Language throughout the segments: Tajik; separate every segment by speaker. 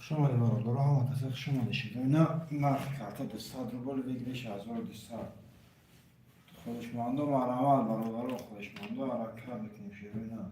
Speaker 1: Хушомадед, бародаро, ҳама каса хушомадед. Широи на, нархи карта 200 рубл, выигрыш 1200. Хоҳишмандо, марҳамат, бародаро, хоҳишмандо, ҳаракат мекунем, широи на.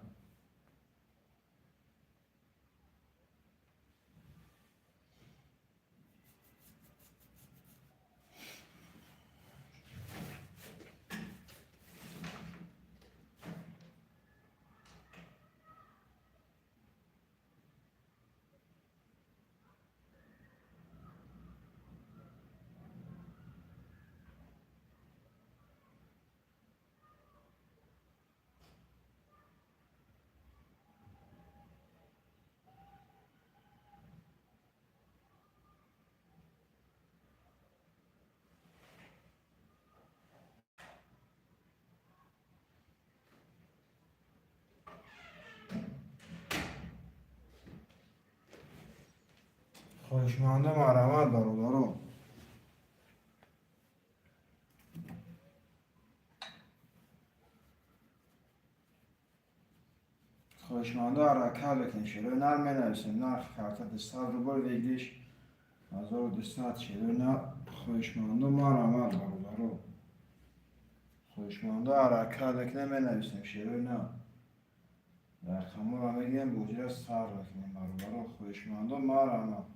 Speaker 1: Хоҳишмандо, марҳамат, бародаро. Хоҳишмандо, ҳаракат бикунем. Шерои нар менависем. Нархи карта 200 рубл, выигрыш 1200. Шерои нар, хоҳишмандо, марҳамат, бародаро. Хоҳишмандо, ҳаракат бикунем, менависем. Шерои нар. Рақамҳоро мегирем, бозиро сар мекунем, бародаро, хоҳишмандо, марҳамат.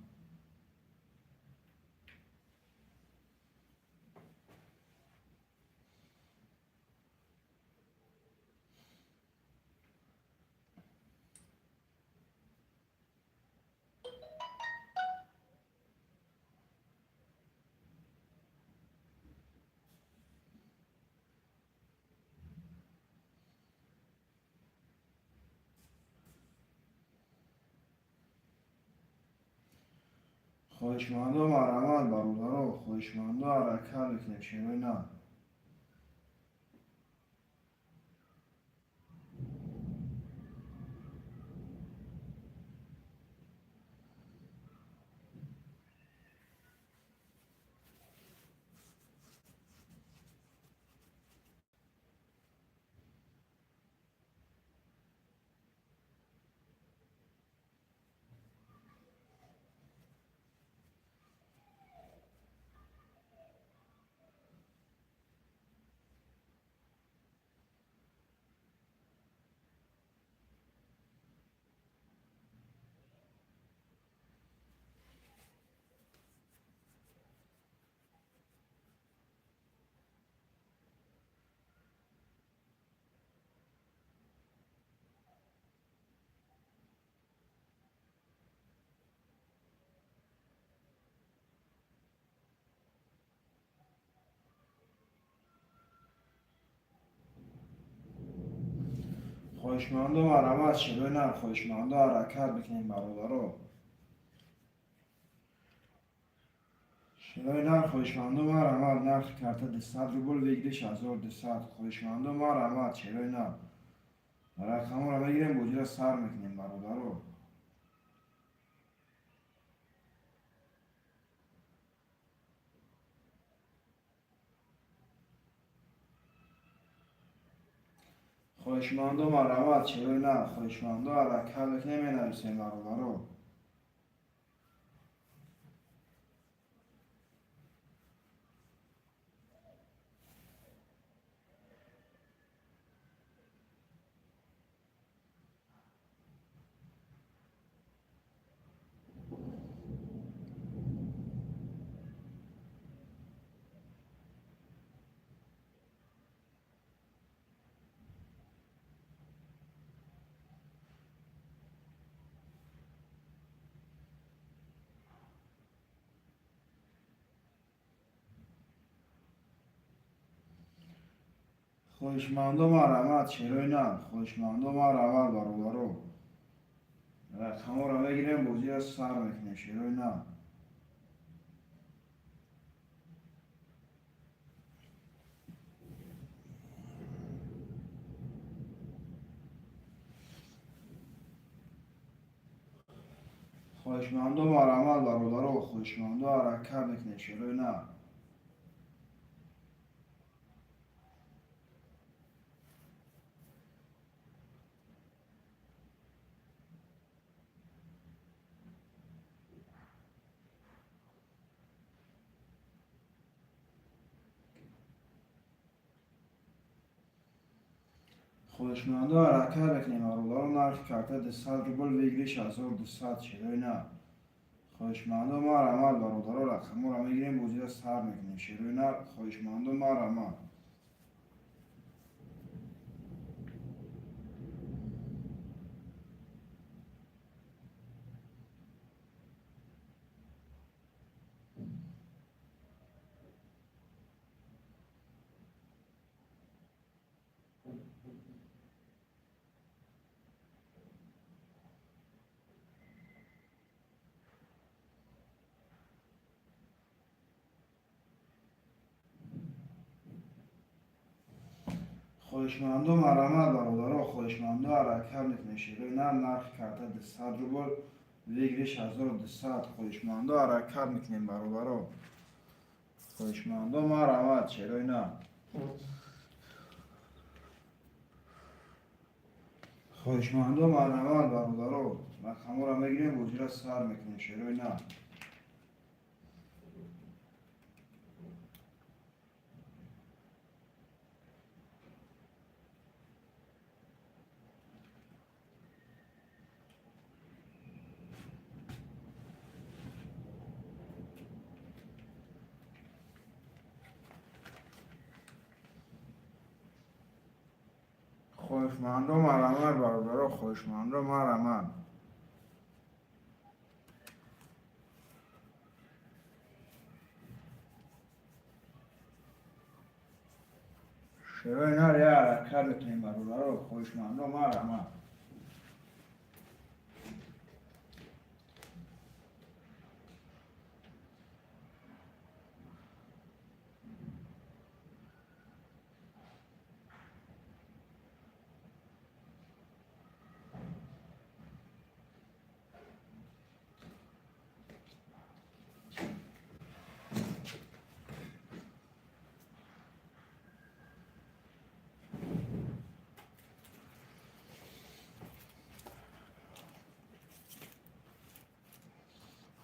Speaker 1: Хоҳишмандо, марҳамат, бародаро, хоҳишмандо, ҳаракат бикунем, шерои на. Хоҳишмандо, марҳамат, шерои нар, хоҳишмандо, ҳаракат бикунем, бародаро. Шерои нар, хоҳишмандо, марҳамат, нархи карта 200 рубл, выигрыш 1200. Хоҳишмандо, марҳамат, шерои нар. Рақамҳоро мегирем, бозиро сар мекунем, бародаро. Хоҳишмандо, марҳамат, шерои нар, хоҳишмандо, ҳаракат бикунем, менависем, бародаро. Хоҳишмандо, марҳамат, шерои нар, хоҳишмандо, марҳамат, бародаро. Рақамҳоро мегирем, бозиро сар мекунем, шерои нар. Хоҳишмандо, марҳамат, бародаро, хоҳишмандо, ҳаракат мекунем, шерои нар. Хоҳишмандо, ҳаракат мекунем, бародаро. Нархи карта 200 рубл, выигрыш 1200. Шерои нар, хоҳишмандо, марҳамат, бародаро. Рақаморо мегирем, бозиро сар мекунем. Шерои нар, хоҳишмандо, марҳамат. Хоҳишмандо, марҳамат, бародаро. Хоҳишмандо, ҳаракат мекунем. Шерои нар, нархи карта 200 рубл, выигрыш 1200. Хоҳишмандо, ҳаракат мекунем, бародаро. Хоҳишмандо, марҳамат. Шерои нар, хоҳишмандо, марҳамат, бародаро. Рақаморо мегирем, бозиро сар мекунем. Шерои нар. Хоҳишмандо, марҳамат, бародаро. Хоҳишмандо, марҳамат. Шерои нар, я ҳаракат мекунем, бародаро. Хоҳишмандо, марҳамат.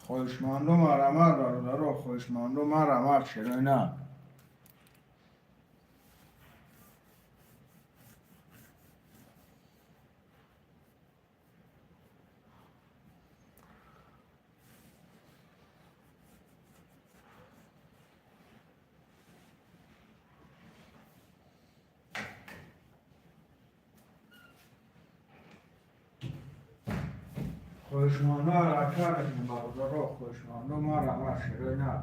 Speaker 1: Хоҳишмандо, марҳамат, бародаро. Хоҳишмандо, марҳамат. Шерои нар. Хоҳишмандо, ҳаракат мекунем, бародаро. Хоҳишмандо, марҳамат. Шерои нар.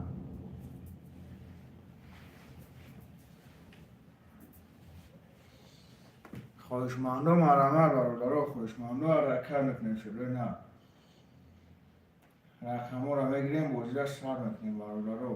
Speaker 1: Хоҳишмандо, марҳамат, бародаро. Хоҳишмандо, ҳаракат мекунем. Шерои нар, рақаморо мегирем, бозиро сар мекунем, бародаро.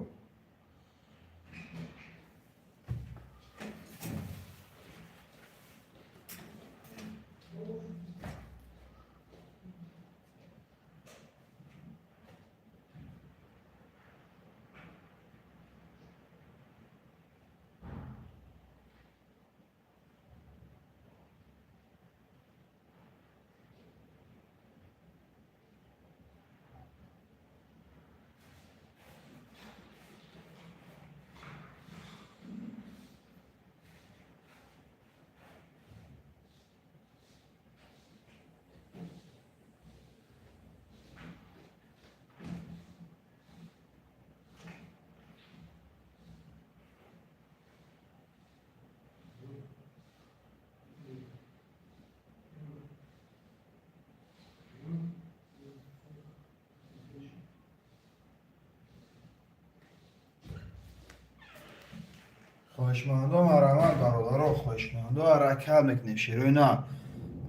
Speaker 1: Хоҳишмандо, марҳамат, бародаро. Хоҳишмандо, ҳаракат мекунем. Шерои нар,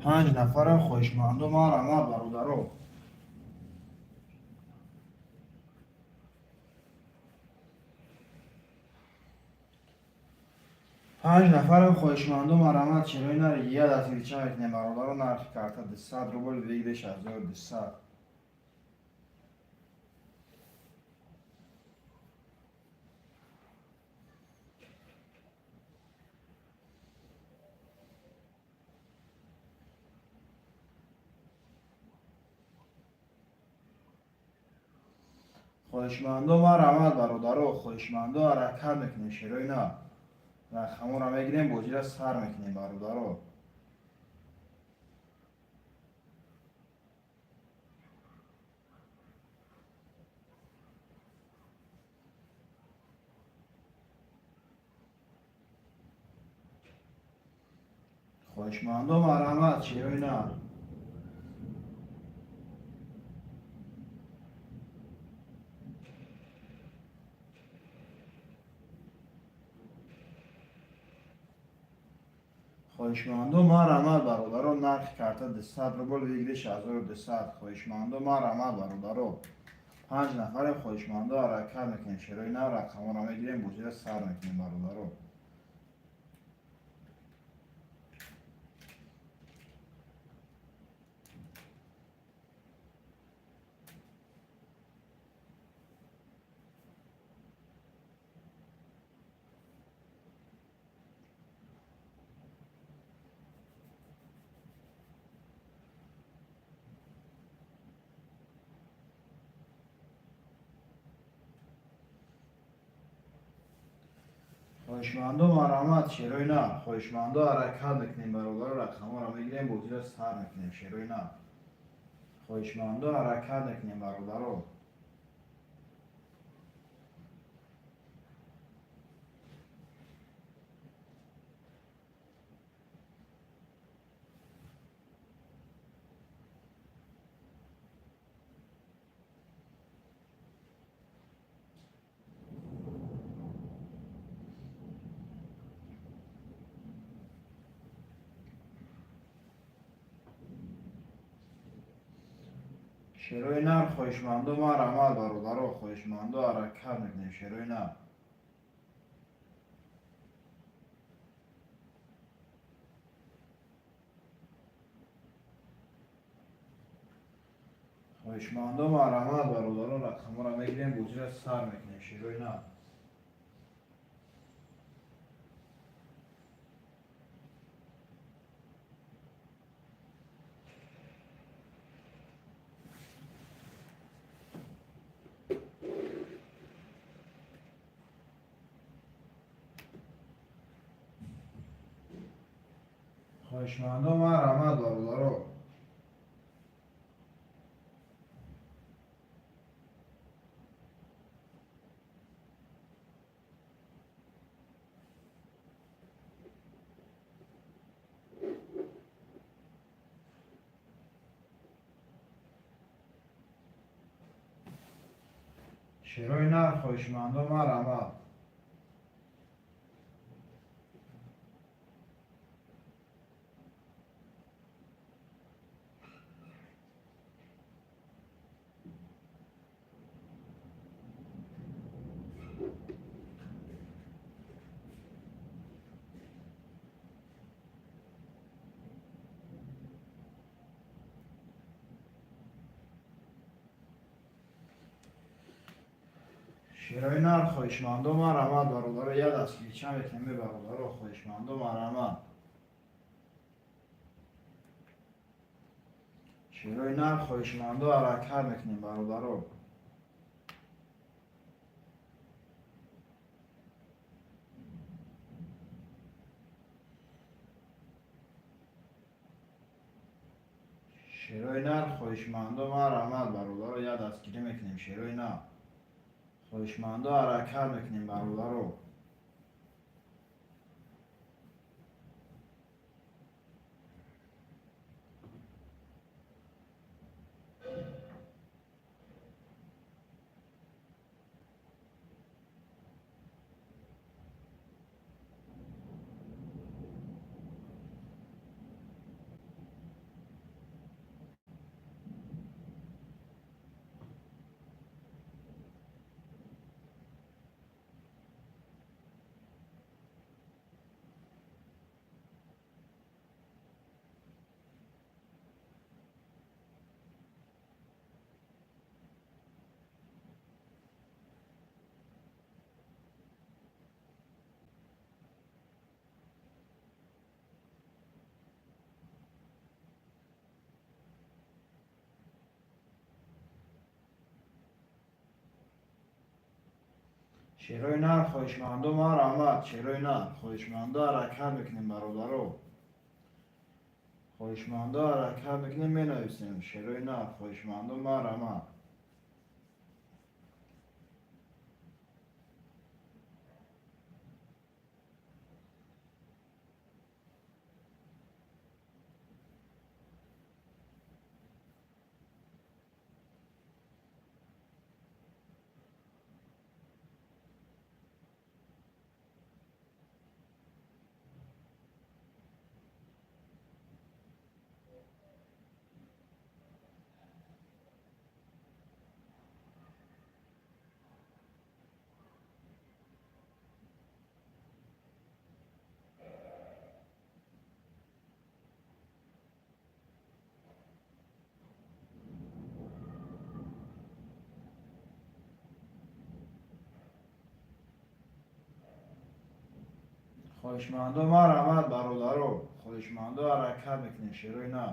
Speaker 1: панҷ нафарам. Хоҳишмандо, марҳамат, бародаро. Панҷ нафарам. Хоҳишмандо, марҳамат. Шерои нар, я дастгирича мекунем, бародаро. Нархи карта 200 рубл, выигрыш 1200. Хоҳишмандо, марҳамат, бародаро. Хоҳишмандо, ҳаракат мекунем. Шерои нар, рақаморо мегирем, бозиро сар мекунем, бародаро. Хоҳишмандо, марҳамат, шерои нар. Хоҳишмандо, марҳамат, бародаро, нархи карта 200 рубл, выигрыш 1200. Хоҳишмандо, марҳамат, бародаро. 5 нафарем, хоҳишмандо, ҳаракат мекунем. Шерои нар, рақамҳоро мегирем, бозиро сар мекунем, бародаро. Хоҳишмандо, марҳамат, шерои нар. Хоҳишмандо, ҳаракат мекунем, бародаро, рақамҳоро мегирем, бозиро сар мекунем, шерои нар. Хоҳишмандо, ҳаракат мекунем, бародаро. Шерои нар, хоҳишмандо, марҳамат, бародаро. Хоҳишмандо, ҳаракат мекунем, шерои нар. Хоҳишмандо, марҳамат, бародаро, рақамҳоро мегирем, бозиро сар мекунем, шерои нар. Хоҳишмандо, марҳамат, бародаро. Шерои нар, хоҳишмандо, марҳамат. Шерои нар, хоҳишмандо, марҳамат, бародаро, як дастгирича мекунем, бародаро, хоҳишмандо, марҳамат. Шерои нар, хоҳишмандо, ҳаракат мекунем, бародаро. Шерои нар, хоҳишмандо, марҳамат, бародаро, як дастгирӣ мекунем, шерои нар. Хоҳишмандо, ҳаракат мекунем, бародаро. Шерои нар, хоҳишмандо, марҳамат, шерои нар. Хоҳишмандо, ҳаракат мекунем, бародаро. Хоҳишмандо, ҳаракат мекунем, менависем. Шерои нар, хоҳишмандо, марҳамат. Хоҳишмандо марҳамат, бародаро, хоҳишмандо, ҳаракат мекунем, шерои на.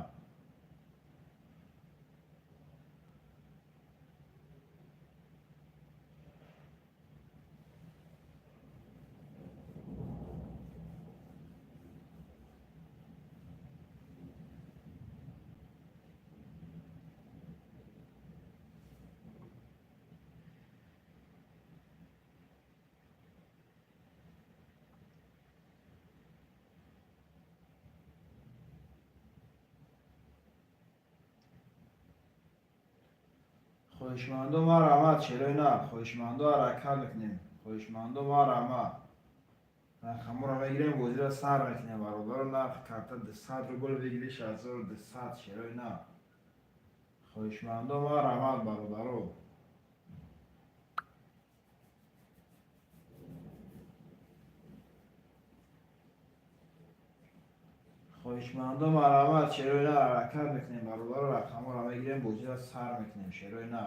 Speaker 1: Хоҳишмандо марҳамат, шерои на. Хоҳишмандо, ҳаракат мекунем. Хоҳишмандо марҳамат. Рақамҳоро мегирем, бозиро сар мекунем, бародаро. Нархи карта 200 рубл, выигрыш 1200, шерои на. Хоҳишмандо марҳамат, бародаро. Хоҳишмандо марҳамат, шерои на, ҳаракат мекунем, бародаро. Рақамҳоро мегирем, бозиро сар мекунем, шерои на.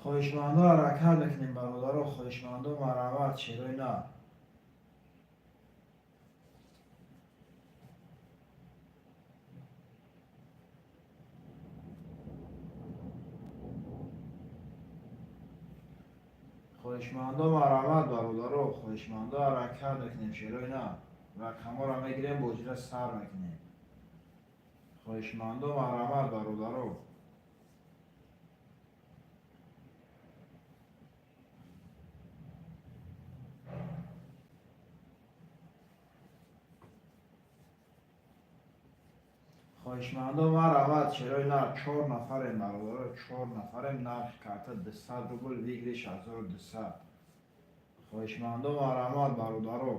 Speaker 1: Хоҳишмандо ҳаракат мекунем, бародаро. Хоҳишмандо марҳамат, шерои на. Хоҳишмандо марҳамат, бародаро. Хоҳишмандо, ҳаракат мекунем, шерои на. Рақамҳоро мегирем, бозиро сар мекунем. Хоҳишмандо марҳамат, бародаро. Хоҳишмандо марҳамат, шерои на. Чор нафарем, бародаро, чор нафарем. Нархи карта 200 рубл, выигрыш 1200. Хоҳишмандо марҳамат, бародаро.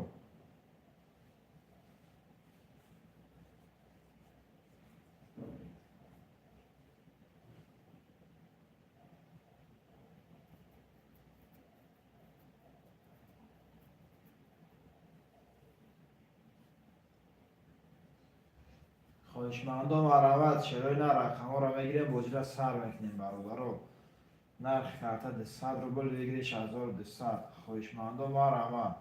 Speaker 1: Хоҳишмандо марҳамат, шерои на. Рақамҳоро мегирем, бозиро сар мекунем, бародаро. Нархи карта 200 рубл, выигрыш 1200. Хоҳишмандо марҳамат.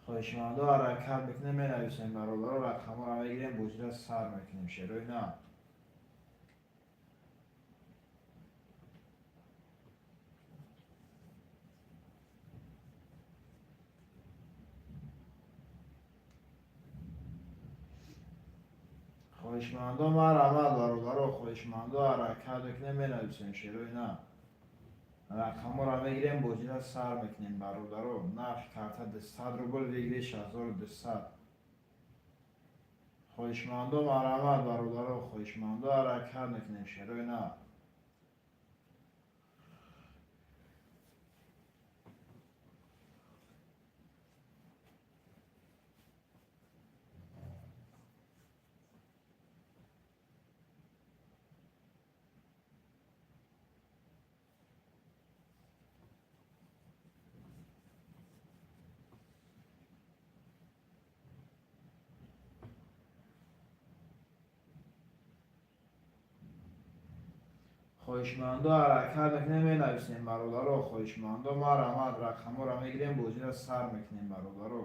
Speaker 1: Хоҳишмандо ҳаракат мекунем, менависем, бародаро. Рақамҳоро мегирем, бозиро сар мекунем, шерои на. Хоҳишмандо марҳамат, бародаро. Хоҳишмандо ҳаракат мекунем, менависем, шерои на. Рақамҳоро мегирем, бозиро сар мекунем, бародаро. Нархи карта 200 рубл, выигрыш 1200. Хоҳишмандо марҳамат, бародаро. Хоҳишмандо ҳаракат мекунем, шерои на. Хоҳишмандо ҳаракат мекунем, менависем, бародаро. Хоҳишмандо марҳамат. Рақамҳоро мегирем, бозиро сар мекунем, бародаро.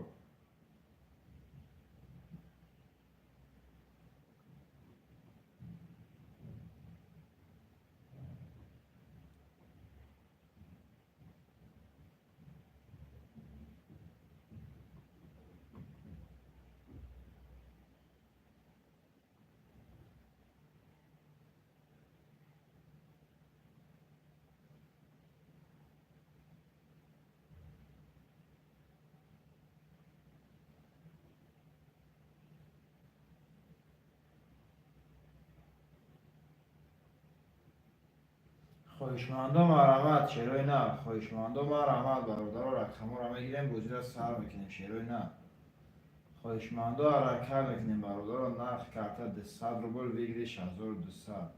Speaker 1: Хоҳишмандо, марҳамат, шерои нар. Хоҳишмандо, марҳамат, бародаро, рақамҳоро мегирем, бозиро сар мекунем, шерои нар. Хоҳишмандо, ҳаракат мекунем, бародаро. Нархи карта 200 рубл, выигрыш 1200.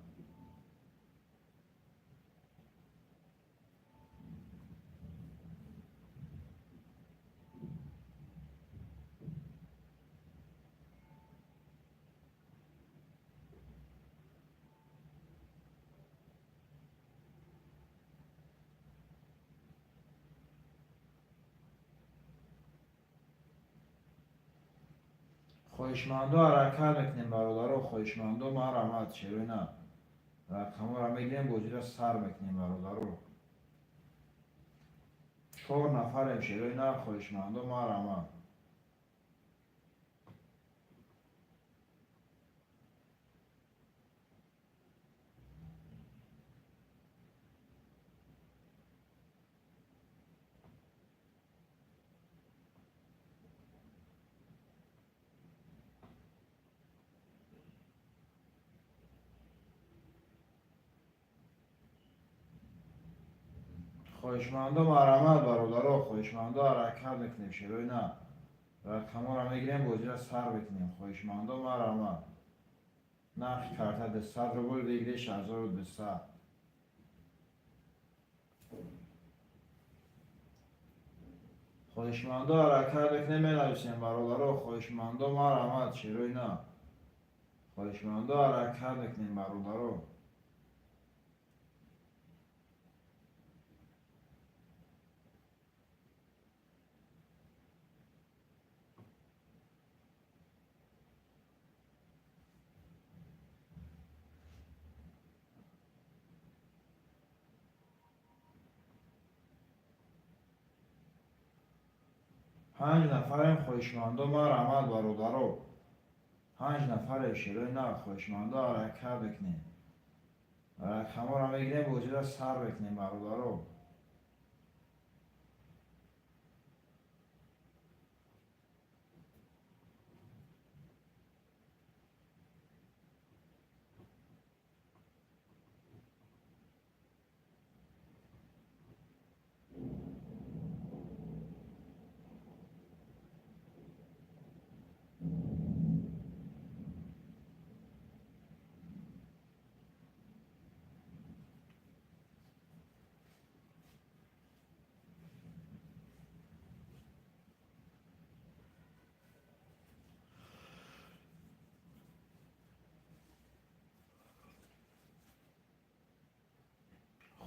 Speaker 1: Хоҳишмандо, ҳаракат мекунем, бародаро. Хоҳишмандо, марҳамат, шерои нар. Рақамҳоро мегирем, бозиро сар мекунем, бародаро. Чор нафарем, шерои нар. Хоҳишмандо, марҳамат. Хоҳишмандо, марҳамат, бародаро. Хоҳишмандо, ҳаракат мекунем, шерои нар. Рақамҳоро мегирем, бозиро сар мекунем. Хоҳишмандо, марҳамат. Нархи карта 200 рубл, выигрыш 1200. Хоҳишмандо, ҳаракат мекунем, менависем, бародаро. Хоҳишмандо, марҳамат, шерои нар. Хоҳишмандо, ҳаракат мекунем, бародаро. Панҷ нафарем, хоҳишмандо, марҳамат, бародаро. Панҷ нафарем, шерои нар. Хоҳишмандо, ҳаракат мекунем. Рақамҳоро мегирем, бозиро сар мекунем, бародаро.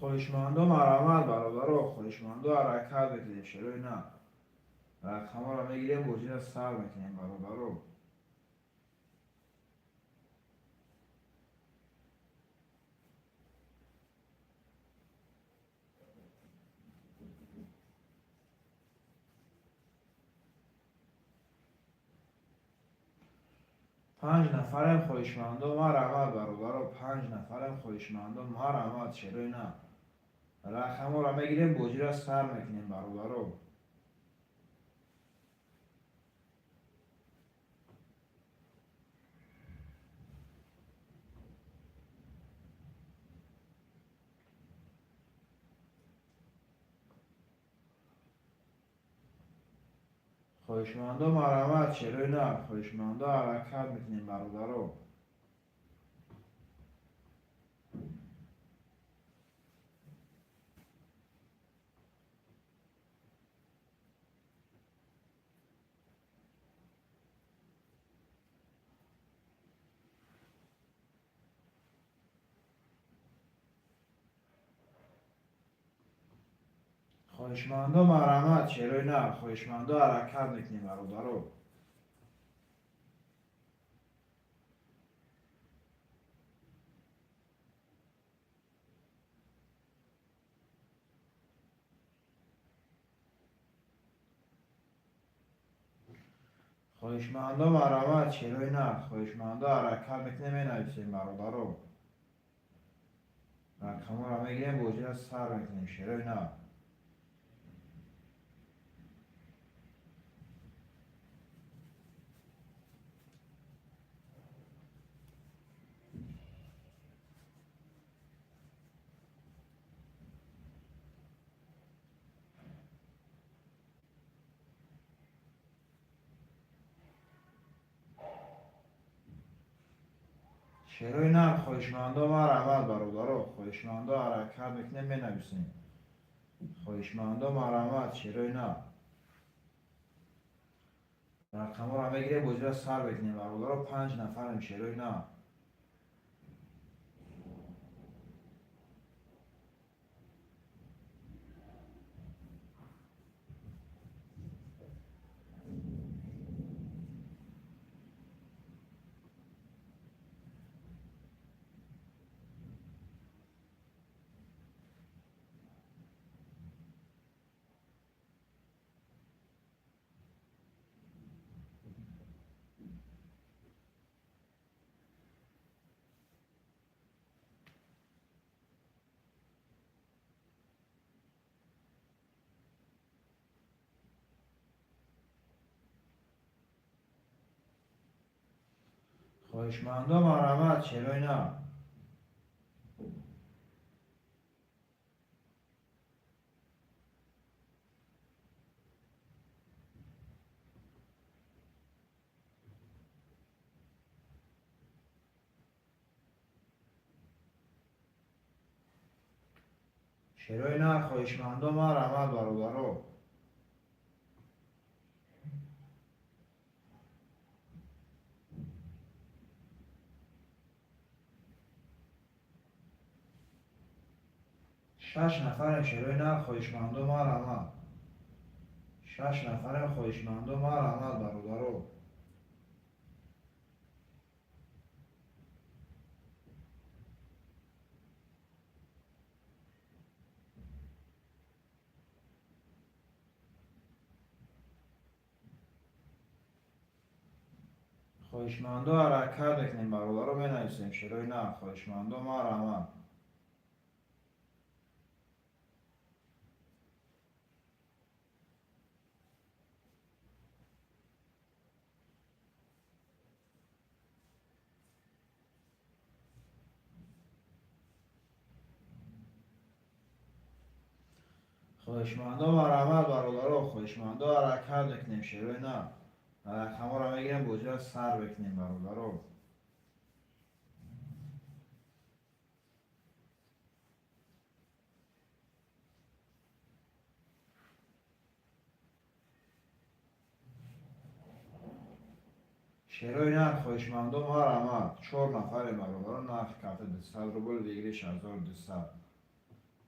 Speaker 1: Хоҳишмандо, марҳамат, бародаро. Хоҳишмандо, ҳаракат мекунем, шерои нар. Рақамҳоро мегирем, бозиро сар мекунем, бародаро. Панҷ нафарем, хоҳишмандо, марҳамат, бародаро. Панҷ нафарем, хоҳишмандо, марҳамат, шерои нар. Рақамҳоро мегирем, бозиро сар мекунем, бародаро. Хоҳишмандо, марҳамат, шерои нар. Хоҳишмандо, ҳаракат мекунем, бародаро. Хоҳишмандо, марҳамат, шерои нар. Хоҳишмандо, ҳаракат мекунем, бародаро. Хоҳишмандо, марҳамат, шерои нар. Хоҳишмандо, ҳаракат мекунем, менависем, бародаро. Рақамҳоро мегирем, бозиро сар мекунем, шерои нар. Шерои нар хоҳишмандо марҳамат бародаро, хоҳишмандо ҳаракат мекунем, менависем. Хоҳишмандо марҳамат, шерои нар. Рақамҳоро мегирем, бозиро сар мекунем бародаро, 5 нафарем шерои нар. Хоҳишмандо марҳамат, шерои нар. Шерои нар хоҳишмандо марҳамат бародаро. Шаш нафарем шерои нар хоҳишмандо марҳамат. 6 нафарем хоҳишмандо марҳамат бародаро. Хоҳишмандо ҳаракат мекунем бародаро, менависем шерои нар. Хоҳишмандо марҳамат. Хоҳишмандо марҳамат бародаро, хоҳишмандо ҳаракат мекунем шерои нар. Рақамҳоро мегирем, бозиро сар мекунем бародаро. Шерои нар хоҳишмандо марҳамат. 4 нафарем бародаро, нархи карта 200 рубл, выигрыш 1200.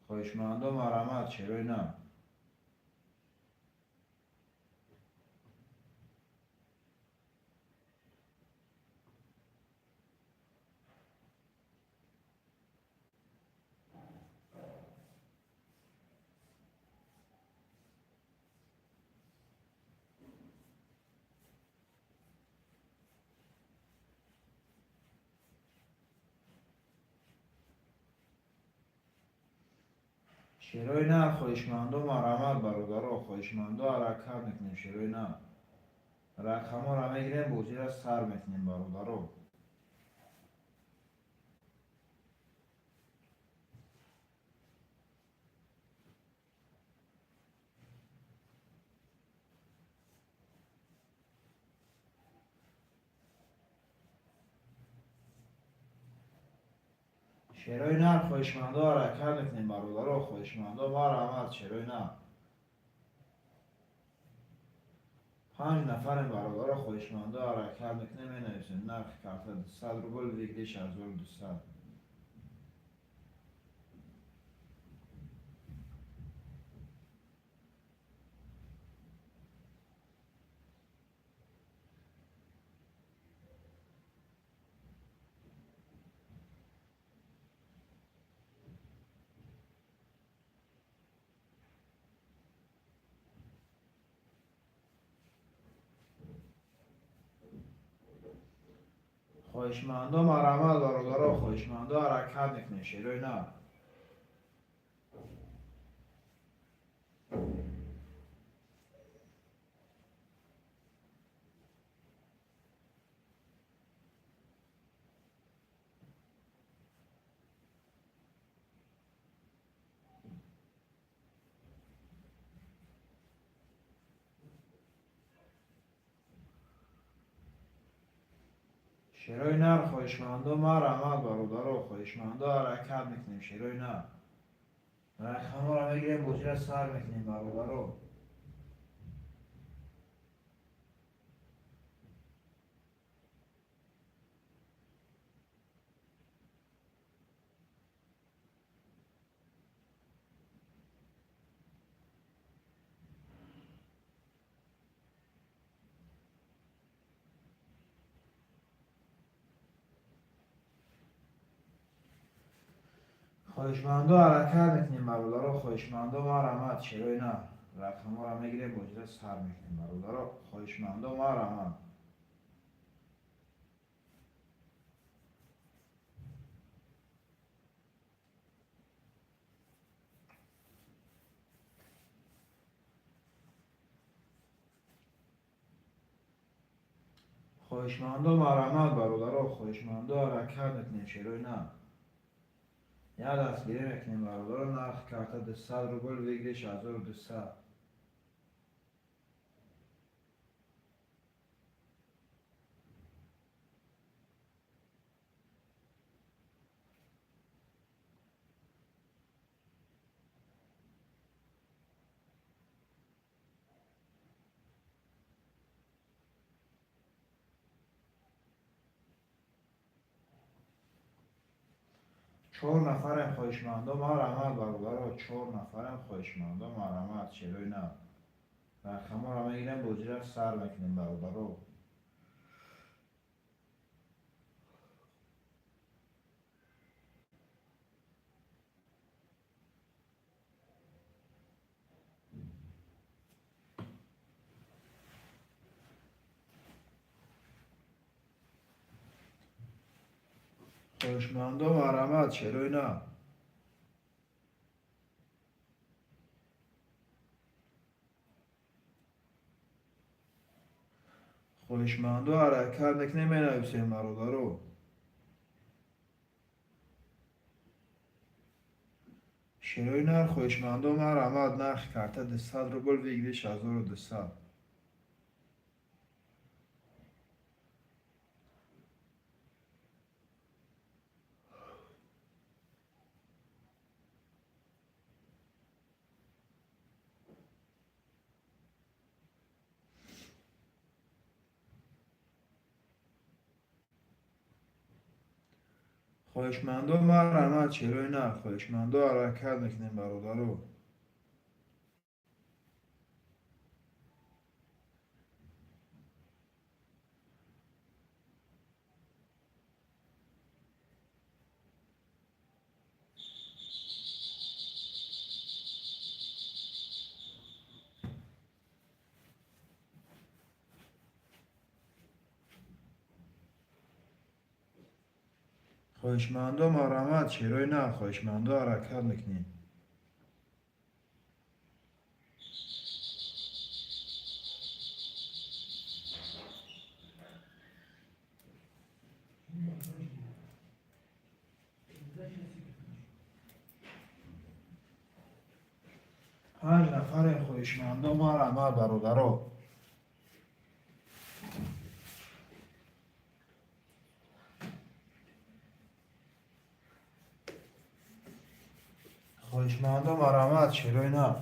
Speaker 1: Хоҳишмандо марҳамат, шерои нар. Шерои нар хоҳишмандо марҳамат бародаро, хоҳишмандо ҳаракат мекунем шерои нар. Рақамҳоро мегирем, бозиро сар мекунем бародаро. Шерои нар хоҳишмандо ҳаракат мекунем бародаро, хоҳишмандо марҳамат, шерои нар. 5 нафарем бародаро, хоҳишмандо ҳаракат мекунем, менависем нархи карта 200 рубл, выигрыш 1200. Хоҳишмандо марҳамат бародаро, хоҳишмандо ҳаракат мекунем шерои нар. Шерои нар, хоҳишмандо, марҳамат, бародаро, хоҳишмандо, ҳаракат мекунем. Шерои нар, рақамҳоро мегирем, бозиро сар мекунем, бародаро. Хоҳишмандо, ҳаракат мекунем, бародаро, хоҳишмандо, марҳамат. Шерои нар, рақамҳоро мегирем, бозиро сар мекунем, бародаро, хоҳишмандо, марҳамат. Хоҳишмандо, марҳамат, бародаро, хоҳишмандо, ҳаракат мекунем. Шерои нар, як дастгирӣ мекунем, бародаро. Нархи карта 200 рубл, выигрыш 1200. Чор нафарем, хоҳишмандо, марҳамат, бародаро, чор нафарем, хоҳишмандо, марҳамат. Шерои нар, рақамҳоро мегирем, бозиро сар мекунем, бародаро. Хоҳишмандо, марҳамат, шерои нар. Хоҳишмандо, ҳаракат мекунем, менависем, бародаро. Шерои нар, хоҳишмандо, марҳамат. Нархи карта 200 рубл, выигрыш 1200. Хоҳишмандо, марҳамат, шерои нар, хоҳишмандо, ҳаракат мекунем, бародаро. Хоҳишмандо, марҳамат, шерои нар, хоҳишмандо, ҳаракат мекунем. Панҷ нафаре, хоҳишмандо, марҳамат, бародаро. Хоҳишмандо, марҳамат, шерои нар.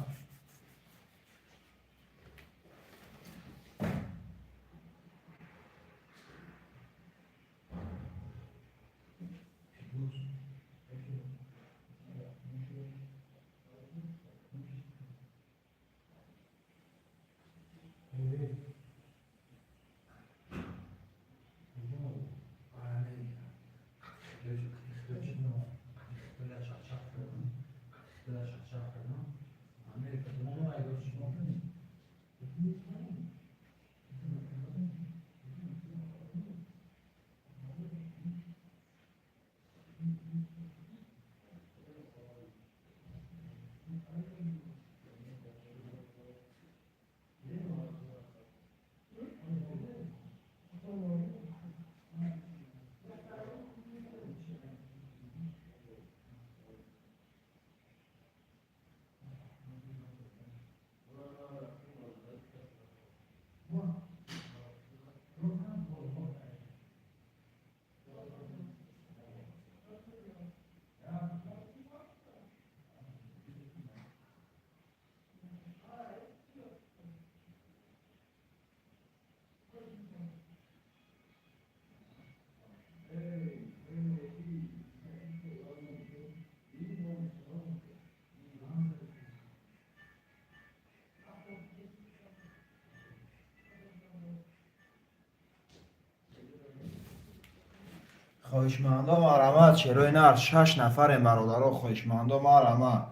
Speaker 1: Хоҳишмандо, марҳамат, шерои нар. Шаш нафарем, бародаро. Хоҳишмандо, марҳамат,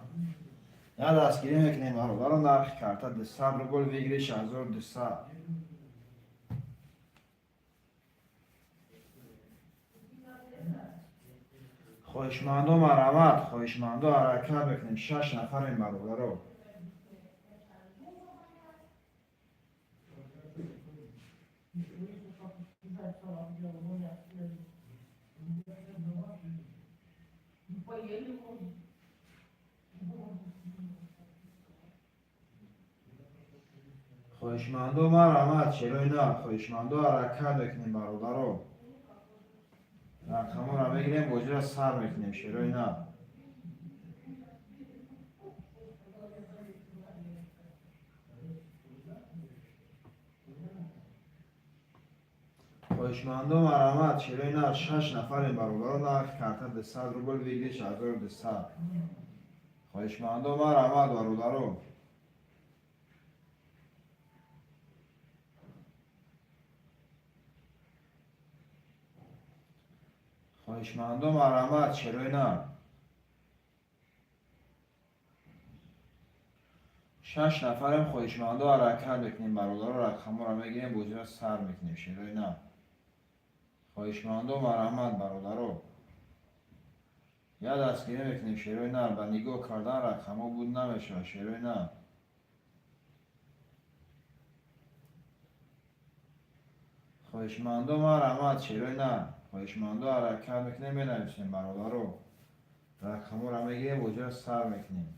Speaker 1: як дастгирӣ мекунем, бародаро. Нархи карта 200 рубл, выигрыш 1200. Хоҳишмандо, марҳамат, хоҳишмандо, ҳаракат мекунем. Шаш нафарем, бародаро. Хоҳишмандо, марҳамат, шерои нар. Хоҳишмандо, ҳаракат мекунем, бародаро. Рақаморо мегирем, бозиро сар мекунем, шерои нар. Хоҳишмандо, марҳамат, шерои нар. Шаш нафарем, бародаро. Нархи карта 200 рубл, выигрыш 1200. Хоҳишмандо, марҳамат, бародаро. Хоҳишмандо, марҳамат, шерои нар. Шаш нафарем. Хоҳишмандо, ҳаракат мекунем, бародаро. Рақаморо мегирем, бозиро сар мекунем, шерои нар. Хоҳишмандо, марҳамат, бародаро, як дастгирӣ мекунем, шерои нар. Ба нигоҳ кардан рақамҳо буд намешавад, шерои нар. Хоҳишмандо, марҳамат, шерои нар. Хоҳишмандо, ҳаракат мекунем, менависем, бародаро. Рақамҳоро мегирем, бозиро сар мекунем.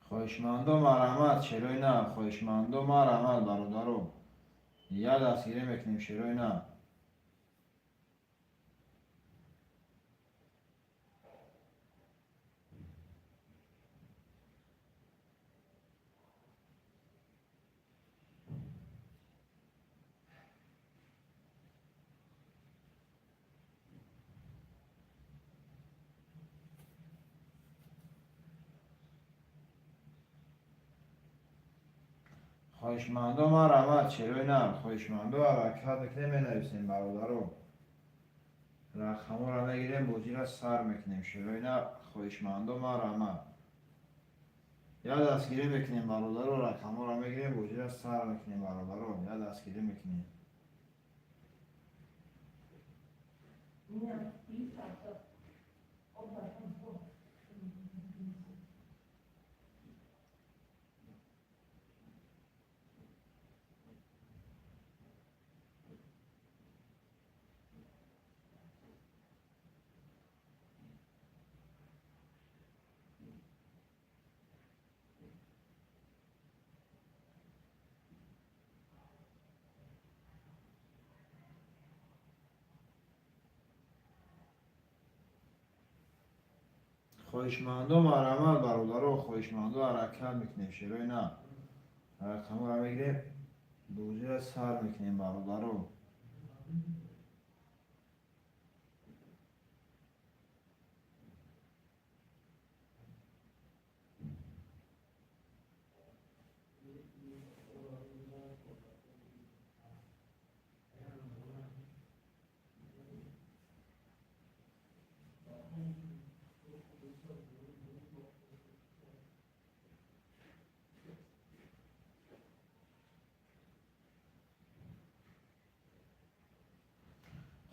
Speaker 1: Хоҳишмандо, марҳамат, шерои нар. Хоҳишмандо, марҳамат, бародаро, як дастгирӣ мекунем, шерои нар. Хоҳишмандо, марҳамат, шерои нар. Хоҳишмандо, ҳаракат мекунем, менависем, бародаро. Рақамҳоро мегирем, бозиро сар мекунем, шерои нар. Хоҳишмандо, марҳамат, як дастгирӣ мекунем, бародаро. Рақамҳоро мегирем, бозиро сар мекунем, бародаро. Як дастгирӣ мекунем.
Speaker 2: Меня 300. Опа, там вот.
Speaker 1: Хоҳишмандо, марҳамат, бародаро. Хоҳишмандо, ҳаракат мекунем, шерои нар. Рақамҳоро мегирем, бозиро сар мекунем, бародаро.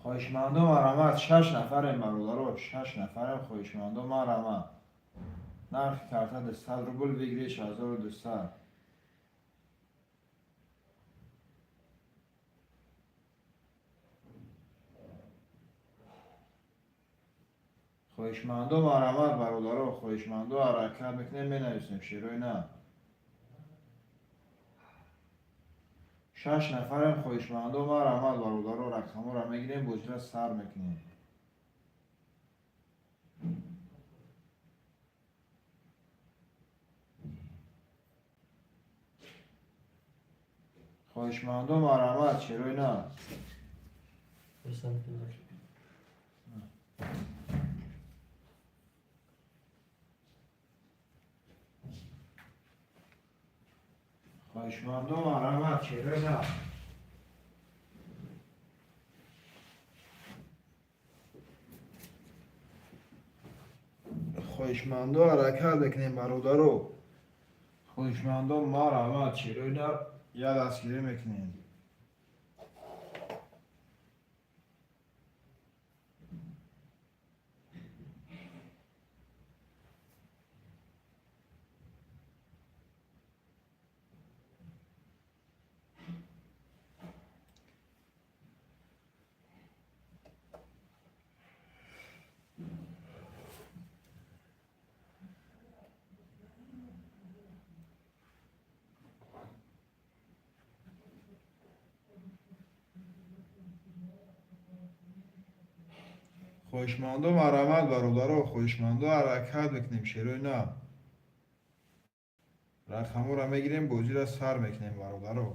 Speaker 1: Хоҳишмандо, марҳамат. Шаш нафарем, бародаро, шаш нафарем. Хоҳишмандо, марҳамат. Нархи карта 200 рубл, выигрыш 1200. Хоҳишмандо, марҳамат, бародаро. Хоҳишмандо, ҳаракат мекунем, менависем, шерои нар. Шаш нафарем. Хоҳишмандо, марҳамат, бародаро. Рақамҳоро мегирем, бозиро сар мекунем. Хоҳишмандо, марҳамат, шерои нар.
Speaker 3: Представь.
Speaker 1: Хоҳишмандо, марҳамат, шерои нар. Хоҳишмандо, ҳаракат мекунем, бародаро. Хоҳишмандо, марҳамат, шерои нар, я дастгирӣ мекунем. Хоҳишмандо, марҳамат, бародаро. Хоҳишмандо, ҳаракат мекунем, шерои нар. Рақамҳоро мегирем, бозиро сар мекунем, бародаро.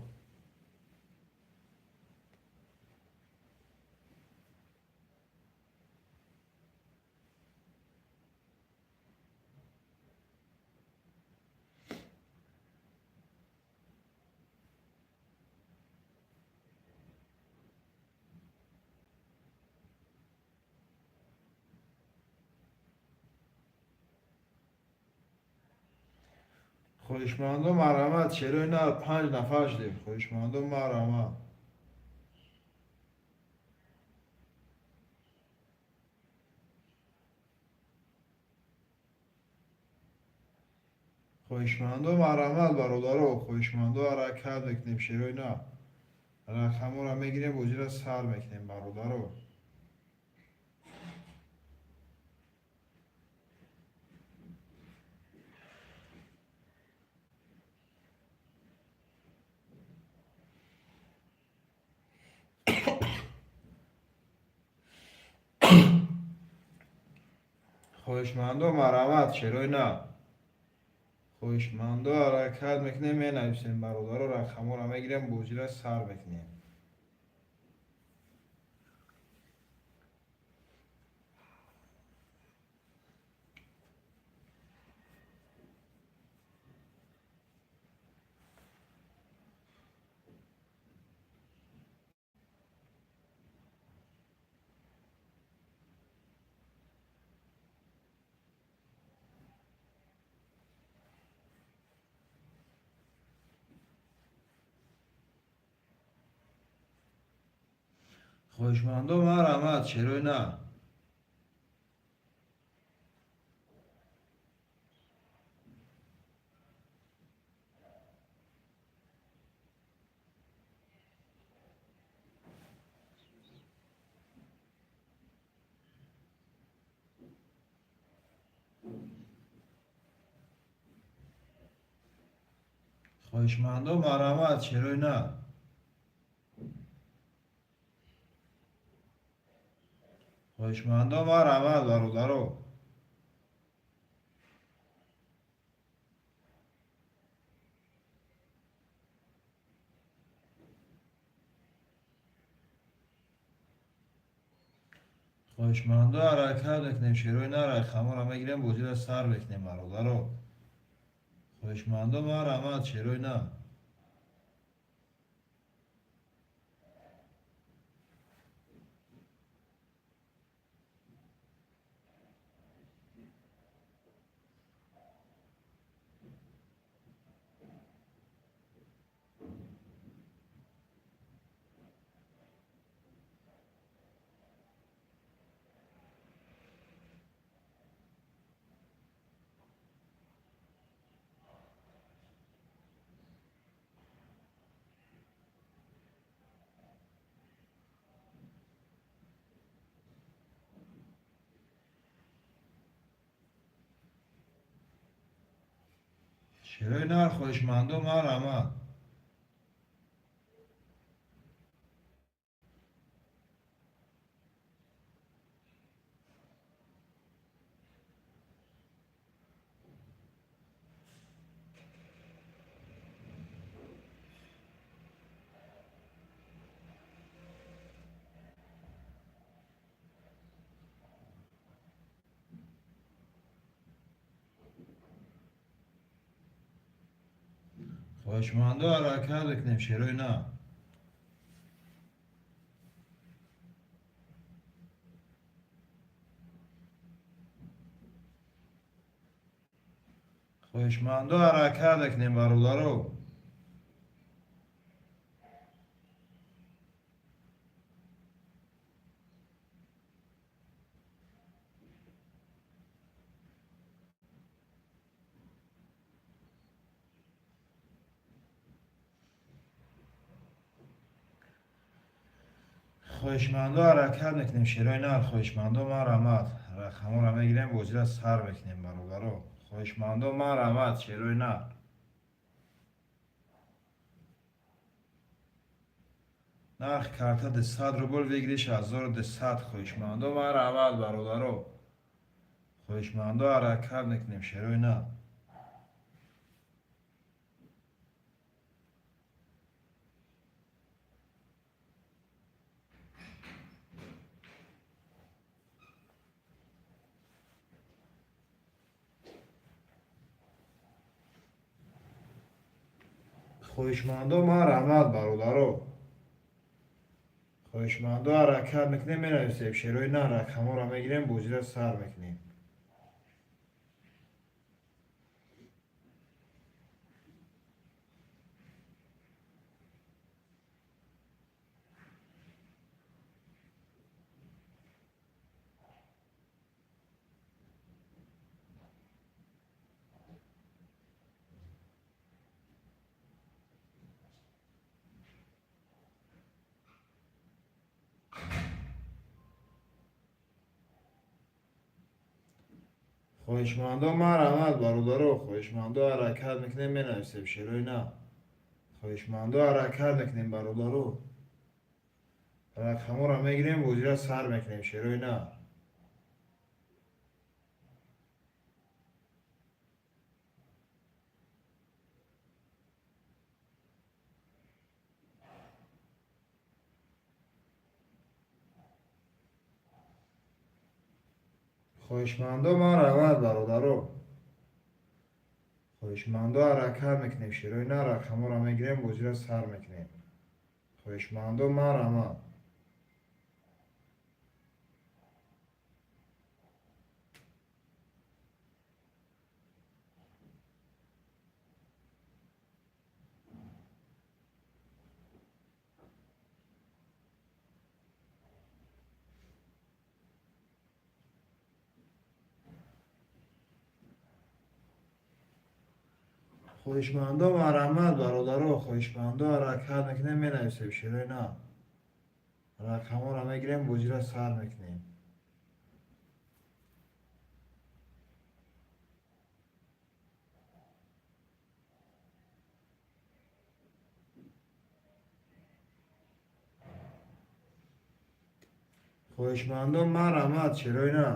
Speaker 1: Хоҳишмандо, марҳамат, шерои нар, панҷ нафар шудем. Хоҳишмандо, марҳамат. Хоҳишмандо, марҳамат, бародаро. Хоҳишмандо, ҳаракат мекунем, шерои нар. Рақамҳоро мегирем, бозиро сар мекунем, бародаро. Хоҳишмандо, марҳамат, шерои нар. Хоҳишмандо, ҳаракат мекунем, менависем, бародаро, рақамҳоро мегирем, бозиро сар мекунем. Хоҳишмандо, марҳамат, шерои нар. Хоҳишмандо, марҳамат, шерои нар. Хоҳишмандо, марҳамат, бародаро. Хоҳишмандо, ҳаракат мекунем, шерои нар, рақамҳоро мегирем, бозиро сар мекунем, бародаро. Хоҳишмандо, марҳамат, шерои нар. Шерои нар, хоҳишмандо, марҳамат. Хоҳишмандо ҳаракат мекунем, шерои на. Хоҳишмандо ҳаракат мекунем, бародаро. Хоҳишмандо ҳаракат мекунем, шерои нар. Хоҳишмандо марҳамат, рақамҳоро мегирем, бозиро сар мекунем, бародаро. Хоҳишмандо марҳамат, шерои нар. Нархи карта 200 рубл, выигрыш 1200. Хоҳишмандо марҳамат, бародаро. Хоҳишмандо ҳаракат мекунем, шерои нар. Хоҳишмандо марҳамат, бародаро. Хоҳишмандо ҳаракат мекунем, менависем, шерои нар, рақамҳоро мегирем, бозиро сар мекунем. Хоҳишмандо марҳамат, бародаро. Хоҳишмандо ҳаракат мекунем, менависем, шерои на. Хоҳишмандо ҳаракат мекунем, бародаро. Рақамҳоро мегирем, бозиро сар мекунем, шерои на. Хоҳишмандо марҳамат, бародаро. Хоҳишмандо ҳаракат мекунем, шерои на, рақамҳоро мегирем, бозиро сар мекунем. Хоҳишмандо марҳамат. Хоҳишмандо марҳамат, бародаро. Хоҳишмандо ҳаракат мекунем, менависем, шерои на. Рақамҳоро мегирем, бозиро сар мекунем. Хоҳишмандо марҳамат, шерои на.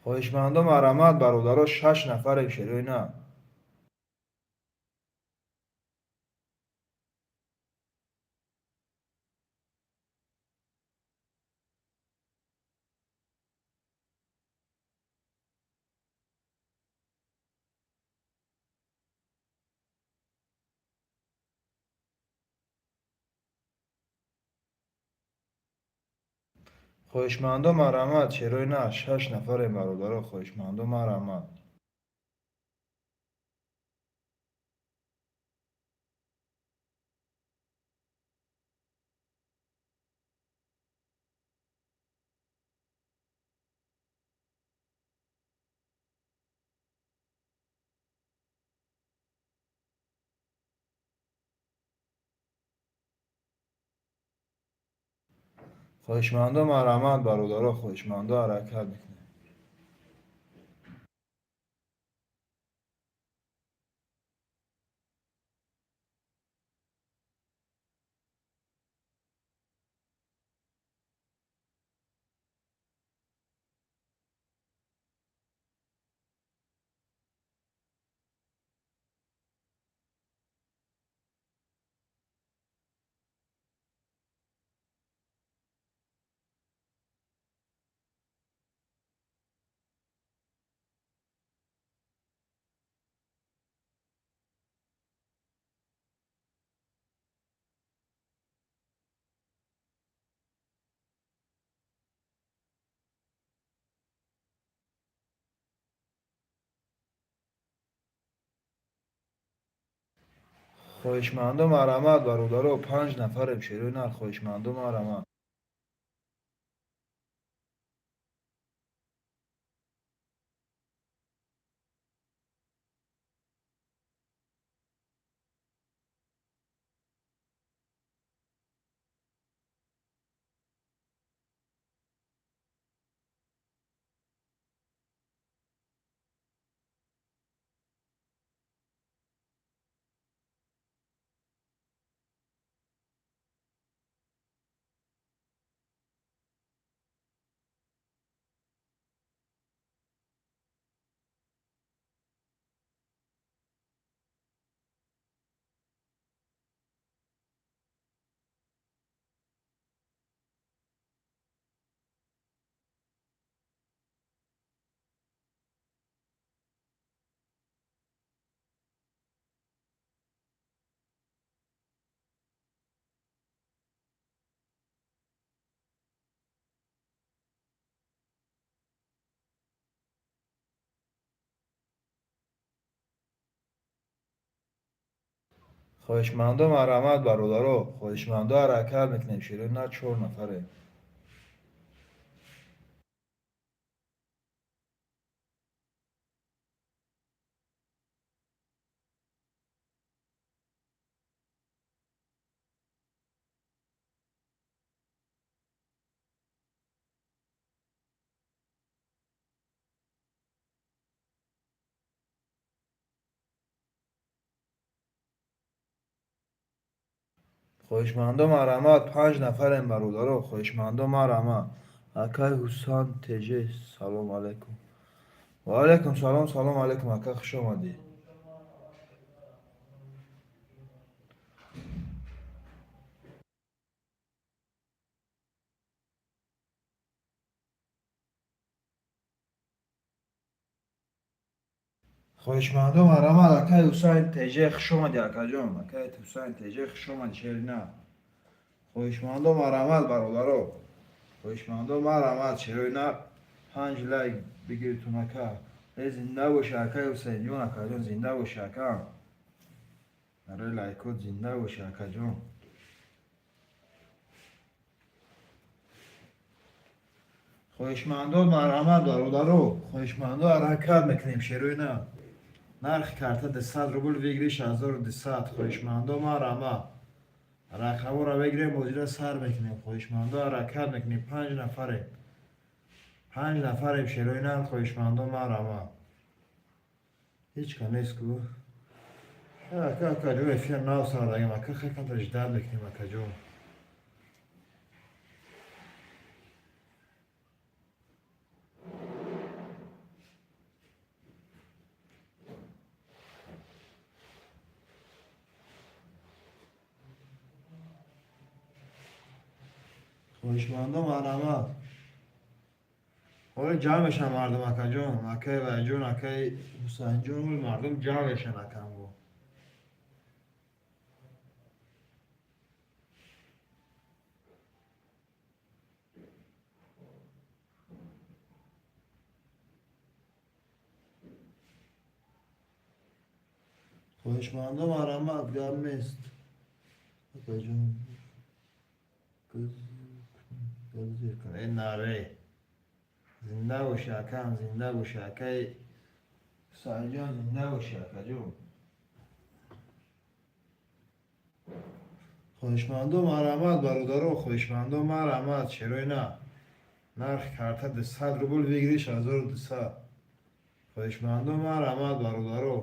Speaker 1: Хоҳишмандо марҳамат, бародаро, шаш нафарем, шерои на. Хоҳишмандо марҳамат, шерои на, шаш нафарем, бародаро. Хоҳишмандо марҳамат. Хоҳишмандо, марҳамат, бародаро, хоҳишмандо, ҳаракат мекунем. Хоҳишмандо, марҳамат, бародаро, панҷ нафарем, шерои нар, хоҳишмандо, марҳамат. Хоҳишмандо, марҳамат, бародаро, хоҳишмандо, ҳаракат мекунем, шерои нар, чор нафарем. Хоҳишмандо, марҳамат, панҷ нафарем, бародаро, хоҳишмандо, марҳамат. Акай Ҳусан Теже, салом алайкум. Ва алайкум салом, салом алайкум, ака, хуш омадӣ. Хоҳишмандо, марҳамат, акай Ҳусайн Теже, хуш омадӣ, акаҷон. Акай Ҳусайн Теже, хуш омадӣ, шерина. Хоҳишмандо, марҳамат, бародаро, хоҳишмандо, марҳамат, шерои нар, панҷ лайк бигиритун, ака. Э, зинда бошӣ, акай Ҳусайнҷон, акаҷон, зинда бошӣ, ака. Барои лайкот зинда бошӣ, акаҷон. Хоҳишмандо, марҳамат, бародаро, хоҳишмандо, ҳаракат мекунем, шерои нар. Нархи карта 200 рубл, выигрыш 1200. Хоҳишмандо, марҳамат, рақамҳоро бигирем, бозиро сар мекунем. Хоҳишмандо, ҳаракат мекунем, панҷ нафарем, панҷ нафарем, шерои нар, хоҳишмандо, марҳамат. Ҳеҷ ка нест ку, ака. Акаҷон, эфир нав сар дагем, ака, хеле камтар ждать мекунем, акаҷон. Хоҳишмандо, марҳамат. Ҳоло ҷамъ мешаванд мардум, акаҷон, акай Вайҷон, акай Ҳусайнҷон, ҳоли мардум ҷамъ мешаванд, акамгу. Хоҳишмандо, марҳамат, гап нест, акаҷон. Зир кун, э наре, зинда бошӣ, акам, зинда бошӣ, акай Ҳусайнҷон, зинда бошӣ, акаҷон. Хоҳишмандо, марҳамат, бародаро, хоҳишмандо, марҳамат, шерои на. Нархи карта 200 рубл, выигрыш 1200. Хоҳишмандо, марҳамат, бародаро.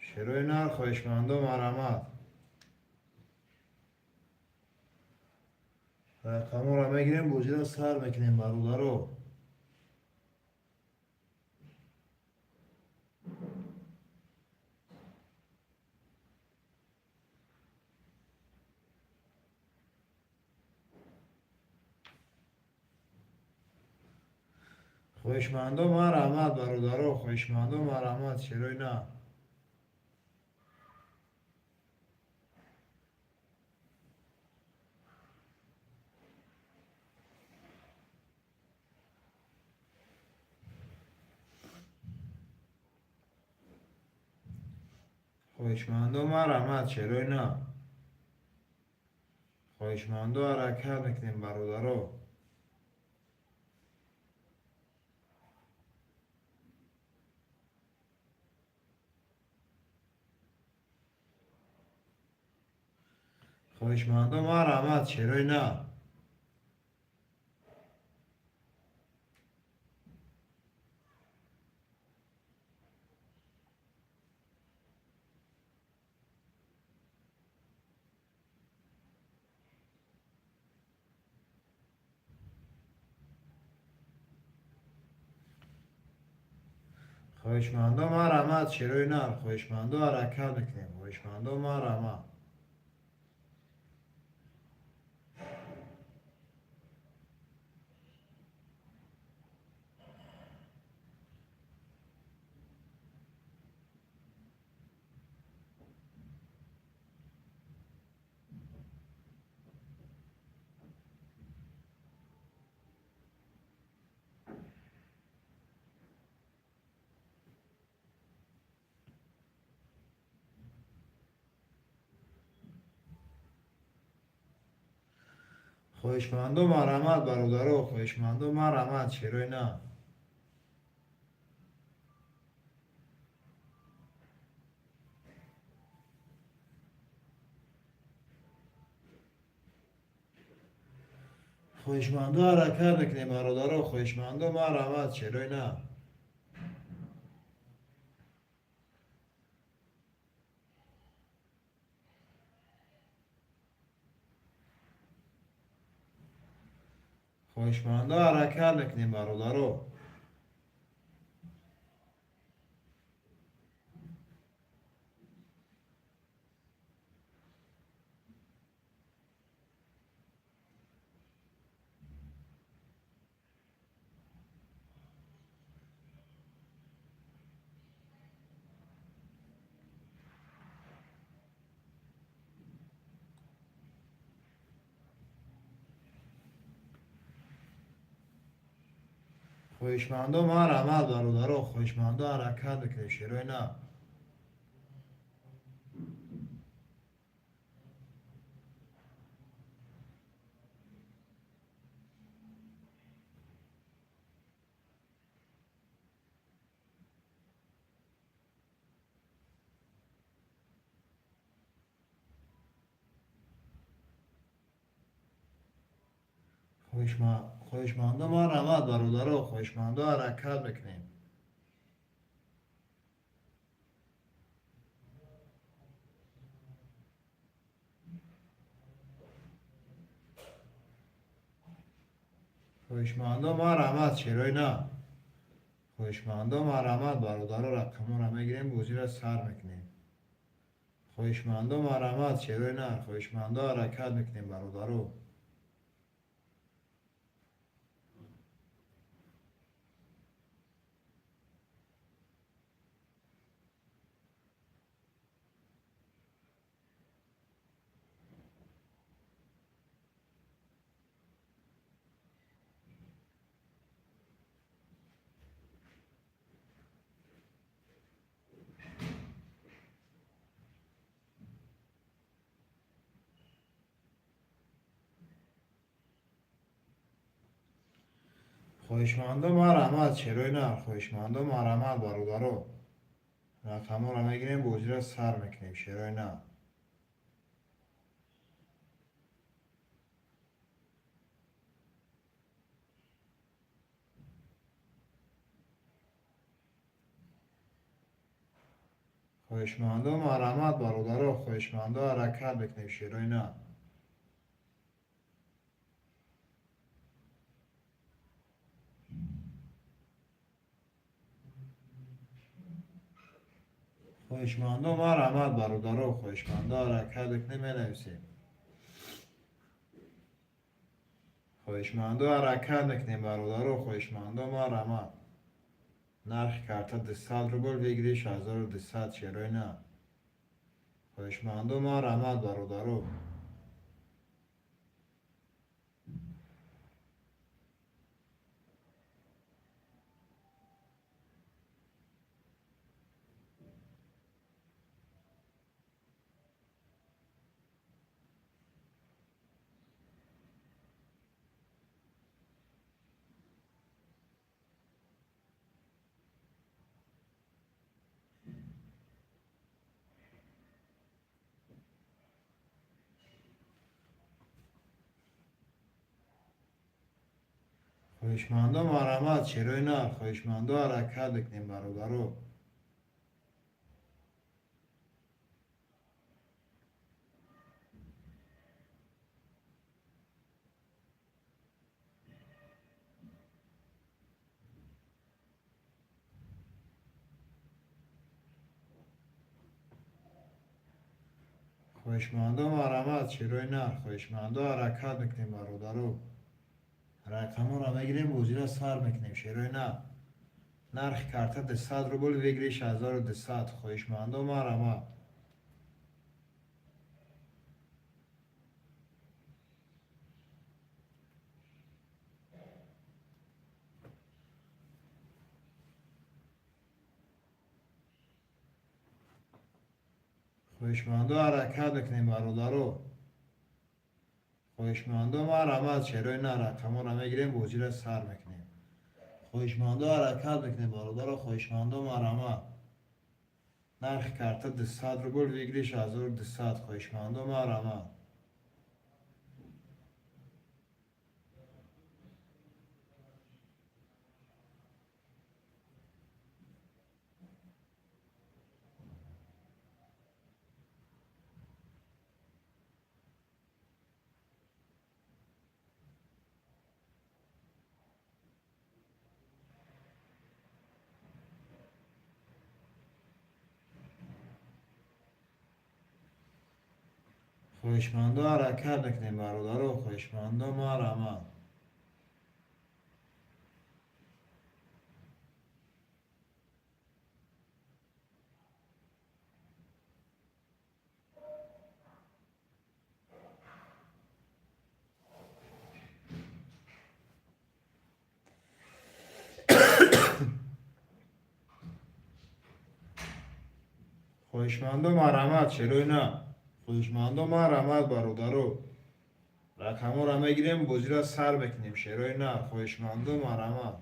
Speaker 1: Шерои нар, хоҳишмандо, марҳамат. Рақамҳоро мегирем, бозиро сар мекунем, бародаро. Хоҳишмандо, марҳамат, бародаро, хоҳишмандо, марҳамат, шерои на. Хоҳишмандо, марҳамат, шерои на. Хоҳишмандо, ҳаракат мекунем, бародаро. Хоҳишмандо, марҳамат, шерои на. Хоҳишмандо, марҳамат, шерои нар. Хоҳишмандо, ҳаракат мекунем. Хоҳишмандо, марҳамат. Хоҳишмандо, марҳамат, бародаро, хоҳишмандо, марҳамат, шерои на. Хоҳишмандо, ҳаракат мекунем, бародаро, хоҳишмандо, марҳамат, шерои на. Хоҳишмандо, ҳаракат мекунем, бародаро. Хоҳишмандо, марҳамат, бародаро, хоҳишмандо, ҳаракат мекунем, шерои на. Хоҳишмандо, марҳамат, бародаро, хоҳишмандо, ҳаракат мекунем. Хоҳишмандо, марҳамат, шерои на. Хоҳишмандо, марҳамат, бародаро, рақамҳоро мегирем, бозиро сар мекунем. Хоҳишмандо, марҳамат, шерои на. Хоҳишмандо, ҳаракат мекунем, бародаро. Хоҳишмандо, марҳамат, шерои нар. Хоҳишмандо, марҳамат, бародаро. Рақамҳоро мегирем, бозиро сар мекунем, шерои нар. Хоҳишмандо марҳамат, бародаро, хоҳишмандо ҳаракат мекунем, шерои нар. Хоҳишмандо марҳамат, бародаро, хоҳишмандо ҳаракат мекунем, менависем. Хоҳишмандо ҳаракат мекунем, бародаро, хоҳишмандо марҳамат. Нархи карта 200 рубл, выигрыш 1200, шерои нар. Хоҳишмандо марҳамат, бародаро. Хоҳишмандо марҳамат, шерои нар. Хоҳишмандо ҳаракат мекунем, бародаро. Хоҳишмандо марҳамат, шерои нар. Хоҳишмандо ҳаракат мекунем, бародаро. Рақамҳоро мегирем, бозиро сар мекунем, шерои нар. Нархи карта 200 рубл, выигрыш 1200. Хоҳишмандо марҳамат. Хоҳишмандо ҳаракат мекунем, бародаро. Хоҳишмандо марҳамат, шерои нар. Рақамҳоро мегирем, бозиро сар мекунем. Хоҳишмандо ҳаракат мекунем, бародаро, хоҳишмандо марҳамат. Нархи карта 200 рубл, выигрыш 1200. Хоҳишмандо марҳамат. Хоҳишмандо ҳаракат мекунем, бародаро, хоҳишмандо марҳамат. Хоҳишмандо марҳамат, шерои нар. Хоҳишмандо марҳамат, бародаро. Рақамҳоро мегирем, бозиро сар мекунем, шерои нар. Хоҳишмандо марҳамат.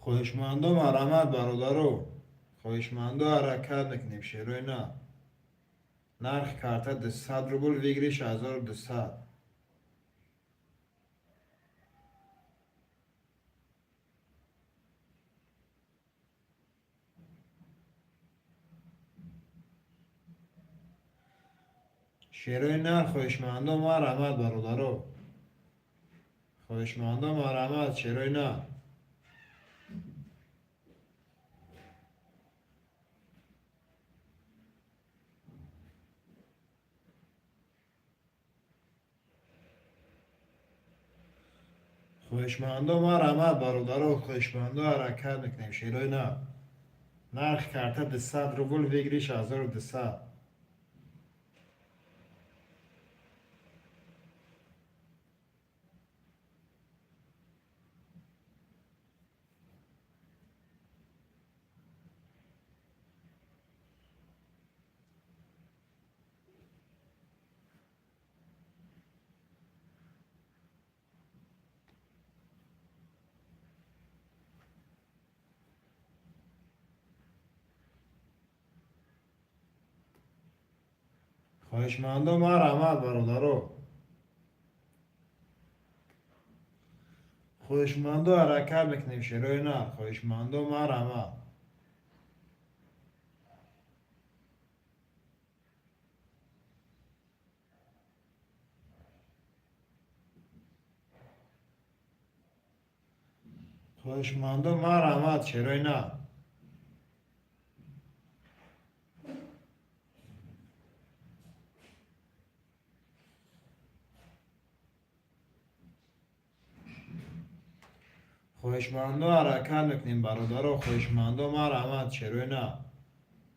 Speaker 1: Хоҳишмандо марҳамат, бародаро. Хоҳишмандо ҳаракат мекунем, шерои нар. Нархи карта 200 рубл, выигрыш 1200. Шерои нар, хоҳишмандо марҳамат, бародаро. Хоҳишмандо марҳамат, шерои нар. Хоҳишмандо марҳамат, бародаро, хоҳишмандо ҳаракат мекунем, шерои нар. Нархи карта 200 рубл, выигрыш 1200. Хоҳишмандо, марҳамат, бародаро. Хоҳишмандо, ҳаракат мекунем, шерои нар. Хоҳишмандо, марҳамат. Хоҳишмандо, марҳамат, шерои нар. Хоҳишмандо, ҳаракат мекунем, бародаро. Хоҳишмандо, марҳамат, шерои нар.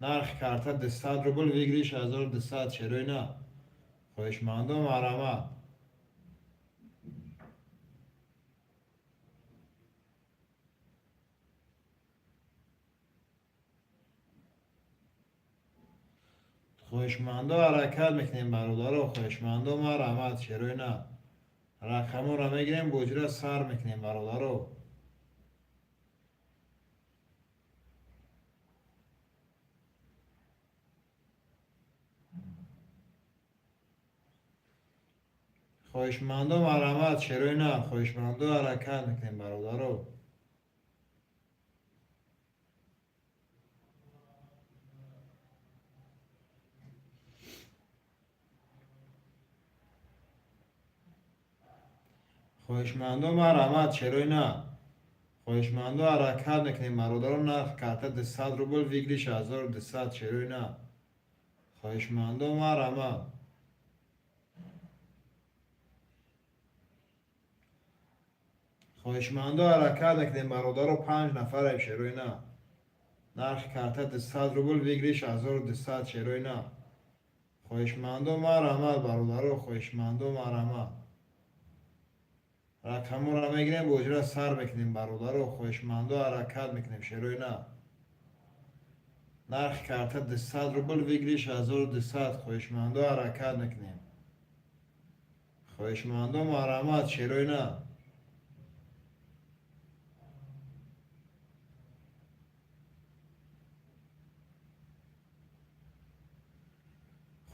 Speaker 1: Нархи карта 200 рубл, выигрыш 1200, шерои нар. Хоҳишмандо, марҳамат. Хоҳишмандо, ҳаракат мекунем, бародаро. Хоҳишмандо, марҳамат, шерои нар. Рақаморо мегирем, боҷира сар мекунем, бародаро. Хоҳишмандо, марҳамат, шерои нар. Хоҳишмандо, ҳаракат мекунем, бародаро. Хоҳишмандо, марҳамат, шерои нар. Хоҳишмандо, ҳаракат мекунем, бародаро. Нархи карта 200 рубл, выигрыш 1200, шерои нар. Хоҳишмандо, марҳамат. Хоҳишмандо, ҳаракат мекунем, бародаро. Панҷ нафарем, шерои нар. Нархи карта 200 рубл, выигрыш 1200, шерои нар. Хоҳишмандо, марҳамат, бародаро. Хоҳишмандо, марҳамат. Рақаморо мегирем, боҷира сар мекунем, бародаро. Хоҳишмандо, ҳаракат мекунем, шерои нар. Нархи карта 200 рубл, выигрыш 1200. Хоҳишмандо, ҳаракат мекунем. Хоҳишмандо, марҳамат, шерои нар.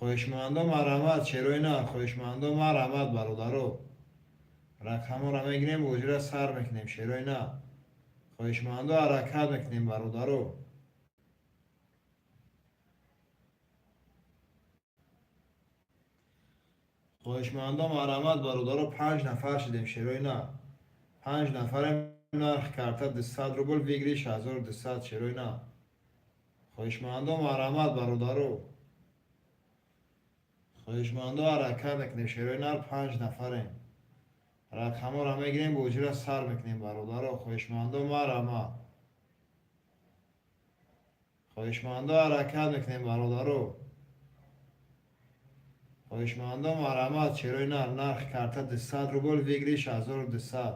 Speaker 1: Хоҳишмандо, марҳамат, шерои нар. Хоҳишмандо, марҳамат, бародаро. Рақаморо мегирем, боҷира сар мекунем, шерои нар. Хоҳишмандо, ҳаракат мекунем, бародаро. Хоҳишмандо, марҳамат, бародаро. Панҷ нафар шудем, шерои нар. Панҷ нафарем. Нархи карта 200 рубл, выигрыш 1200, шерои нар. Хоҳишмандо, марҳамат, бародаро. Хоҳишмандо, ҳаракат мекунем, шерои нар. Панҷ нафарем. Рақаморо мегирем, боҷира сар мекунем, бародаро. Хоҳишмандо, марҳамат. Хоҳишмандо, ҳаракат мекунем, бародаро. Хоҳишмандо, марҳамат, шерои нар. Нархи карта 200 рубл, выигрыш 1200.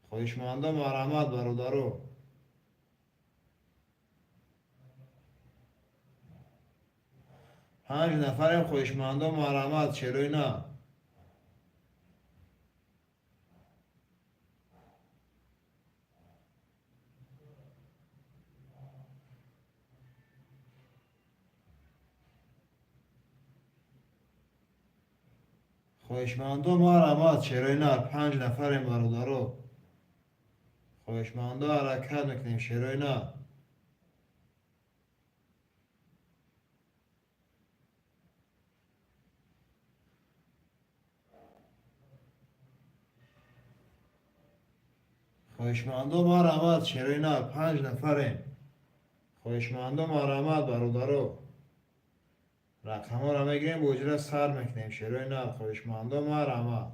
Speaker 1: Хоҳишмандо, марҳамат, бародаро. Панҷ нафарем. Хоҳишмандо, марҳамат, шерои нар. Хоҳишмандо, марҳамат, шерои нар. Панҷ нафарем, бародаро. Хоҳишмандо, ҳаракат мекунем, шерои нар. Хоҳишмандо, марҳамат, шерои нар. Панҷ нафарем. Хоҳишмандо, марҳамат, бародаро. Рақаморо мегирем, боҷира сар мекунем, шерои нар. Хоҳишмандо, марҳамат.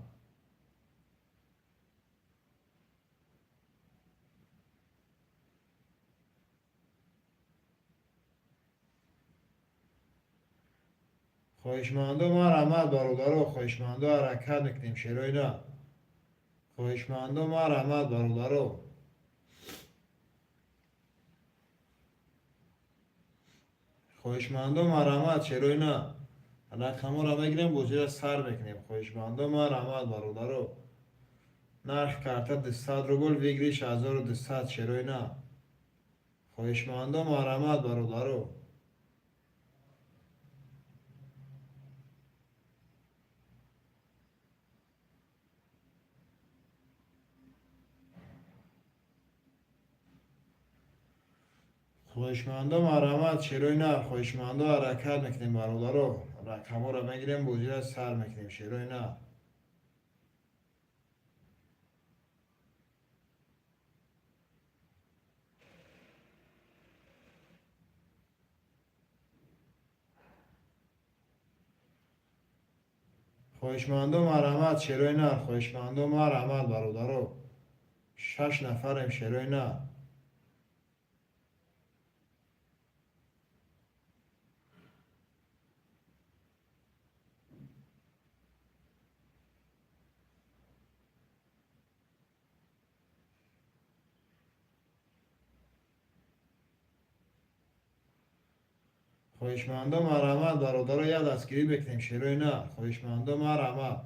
Speaker 1: Хоҳишмандо, марҳамат, бародаро. Хоҳишмандо, ҳаракат мекунем, шерои нар. Хоҳишмандо, марҳамат, бародаро. Хоҳишмандо, марҳамат, шерои нар. Рақаморо мегирем, боҷира сар мекунем. Хоҳишмандо, марҳамат, бародаро. Нархи карта 200 рубл, выигрыш 1200, шерои нар. Хоҳишмандо, марҳамат, бародаро. Хоҳишмандо, марҳамат, шерои нар. Хоҳишмандо, ҳаракат мекунем, бародаро. Рақамҳоро мегирем, бозиро сар мекунем, шерои нар. Хоҳишмандо, марҳамат, шерои нар. Хоҳишмандо, марҳамат, бародаро. Шаш нафарем, шерои нар. Хоҳишмандо, марҳамат, бародаро, як дастгирӣ мекунем, шерои нар. Хоҳишмандо, марҳамат.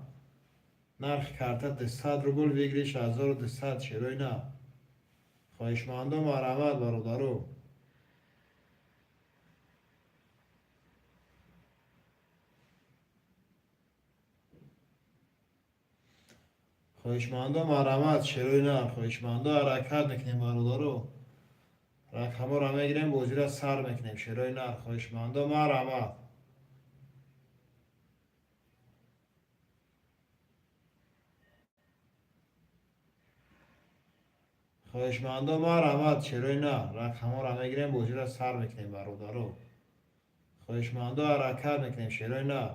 Speaker 1: Нархи карта 200 рубл, выигрыш 1200, шерои нар. Хоҳишмандо, марҳамат, бародаро. Хоҳишмандо, марҳамат, шерои нар. Хоҳишмандо, ҳаракат мекунем, бародаро. Рақамҳоро мегирем, бозиро сар мекунем, шерои нар. Хоҳишмандо, марҳамат. Хоҳишмандо, марҳамат, шерои нар. Рақамҳоро мегирем, бозиро сар мекунем, бародаро. Хоҳишмандо, ҳаракат мекунем, шерои нар.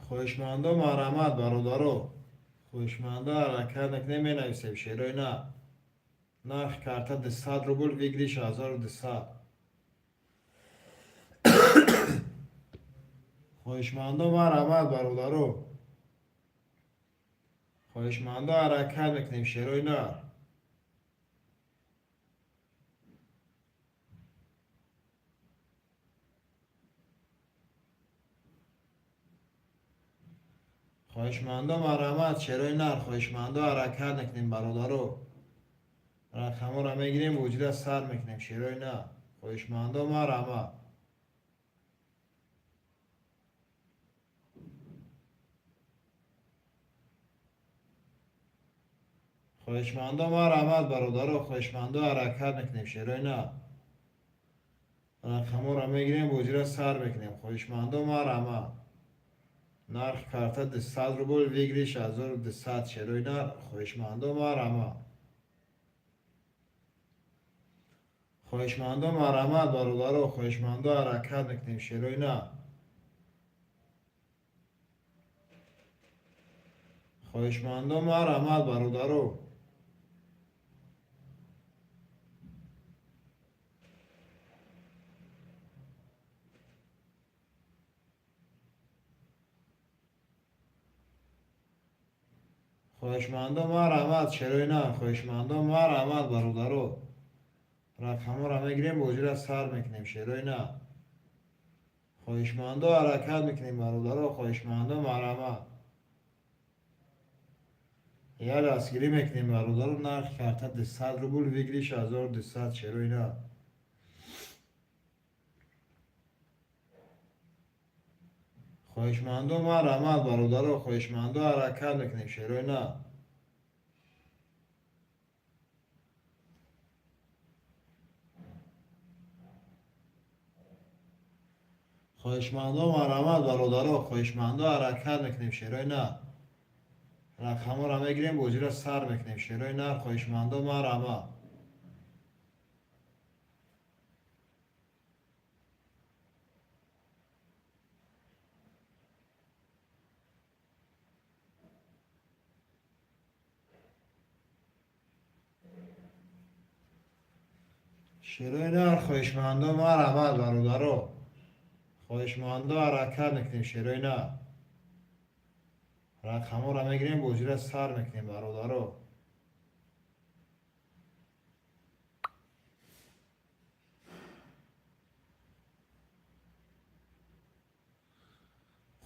Speaker 1: Хоҳишмандо, марҳамат, бародаро. Хоҳишмандо, ҳаракат мекунем, менависем, шерои нар. Нархи карта 200 рубл, выигрыш 1200. Хоҳишмандо, марҳамат, бародаро. Хоҳишмандо, ҳаракат мекунем, шерои нар. Хоҳишмандо, марҳамат, шерои нар. Хоҳишмандо, ҳаракат мекунем, бародаро. Рақамҳоро мегирем, бозиро сар мекунем, шерои нар. Хоҳишмандо, марҳамат. Хоҳишмандо, марҳамат, бародаро. Хоҳишмандо, ҳаракат мекунем, шерои нар. Рақамҳоро мегирем, бозиро сар мекунем. Хоҳишмандо, марҳамат. Нархи карта 200 рубл, выигрыш 1200, шерои нар. Хоҳишмандо, марҳамат. Хоҳишмандо, марҳамат, бародаро. Хоҳишмандо, ҳаракат мекунем, шерои нар. Хоҳишмандо, марҳамат, бародаро. Хоҳишмандо, марҳамат, шерои нар. Хоҳишмандо, марҳамат, бародаро. Рақамҳоро мегирем, бозиро сар мекунем, шерои нар. Хоҳишмандо, ҳаракат мекунем, бародаро. Хоҳишмандо, марҳамат. Як дастгирӣ мекунем, бародаро. Нархи карта 200 рубл, выигрыш 1200, шерои нар. Хоҳишмандо, марҳамат, бародаро. Хоҳишмандо, ҳаракат мекунем, шерои нар. Хоҳишмандо, марҳамат, бародаро. Хоҳишмандо, ҳаракат мекунем, шерои нар. Рақамҳоро мегирем, бозиро сар мекунем, шерои нар. Хоҳишмандо, марҳамат. Шерои нар. Хоҳишмандо, марҳамат, бародаро. Хоҳишмандо, ҳаракат мекунем, шерои нар. Рақамҳоро мегирем, бозиро сар мекунем, бародаро.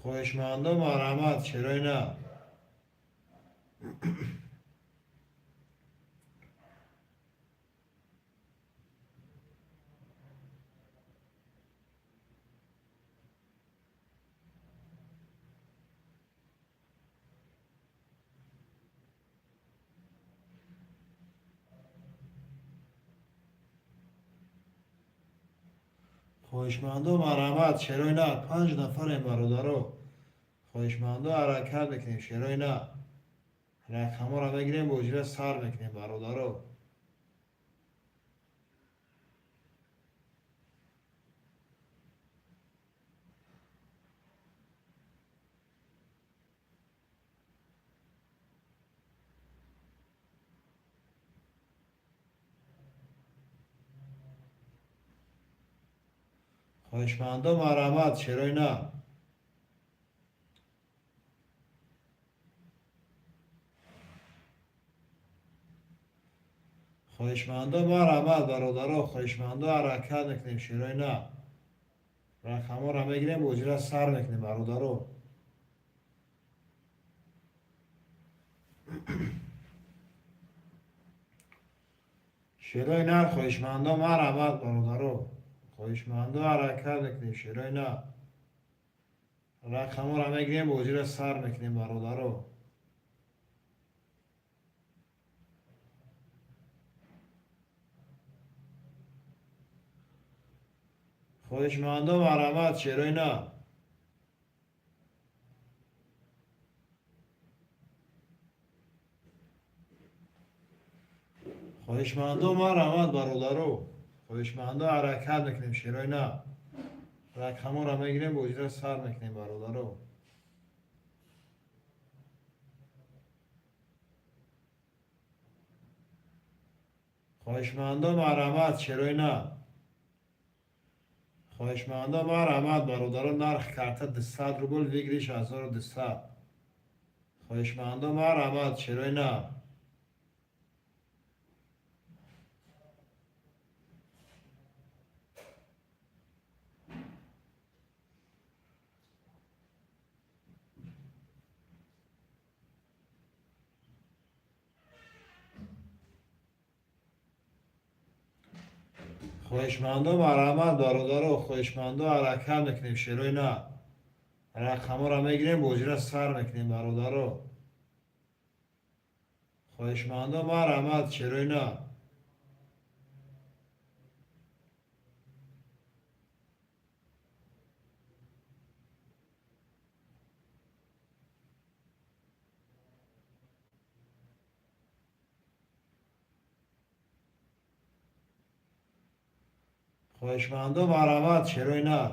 Speaker 1: Хоҳишмандо, марҳамат, шерои нар. Хоҳишмандо, марҳамат, шерои нар. Панҷ нафарем, бародаро. Хоҳишмандо, ҳаракат мекунем, шерои нар. Рақамҳоро мегирем, бозира сар мекунем, бародаро. Хоҳишмандо, марҳамат, шерои нар. Хоҳишмандо, марҳамат, бародаро. Хоҳишмандо, ҳаракат мекунем, шерои нар. Рақамҳоро мегирем, бозира сар мекунем, бародаро. Шерои нар, хоҳишмандо, марҳамат, бародаро. Хоҳишмандо, ҳаракат мекунем, шерои нар. Рақамҳоро мегирем, бозира сар мекунем, бародаро. Хоҳишмандо, марҳамат, шерои нар. Хоҳишмандо, марҳамат, бародаро. Хоҳишмандо, ҳаракат мекунем, шерои нар. Рақамҳоро мегирем, бозира сар мекунем, бародаро. Хоҳишмандо, марҳамат, шерои нар. Хоҳишмандо, марҳамат, бародаро. Нархи карта 200 рубл, выигрыш 1200. Хоҳишмандо, марҳамат, шерои нар. Хоҳишмандо, марҳамат, бародаро. Хоҳишмандо, ҳаракат мекунем, шерои нар. Рақамҳоро мегирем, бозира сар мекунем, бародаро. Хоҳишмандо, марҳамат, шерои нар. Хоҳишмандо, марҳамат, шерои нар.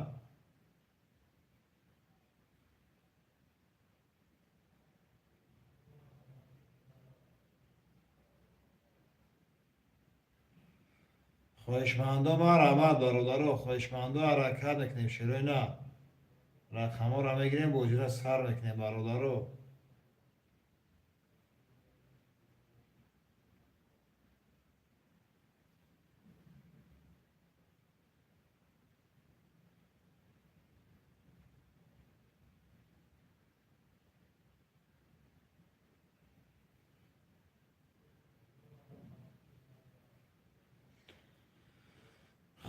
Speaker 1: Хоҳишмандо, марҳамат, бародаро. Хоҳишмандо, ҳаракат мекунем, шерои нар. Рақамҳоро мегирем, бозира сар мекунем, бародаро.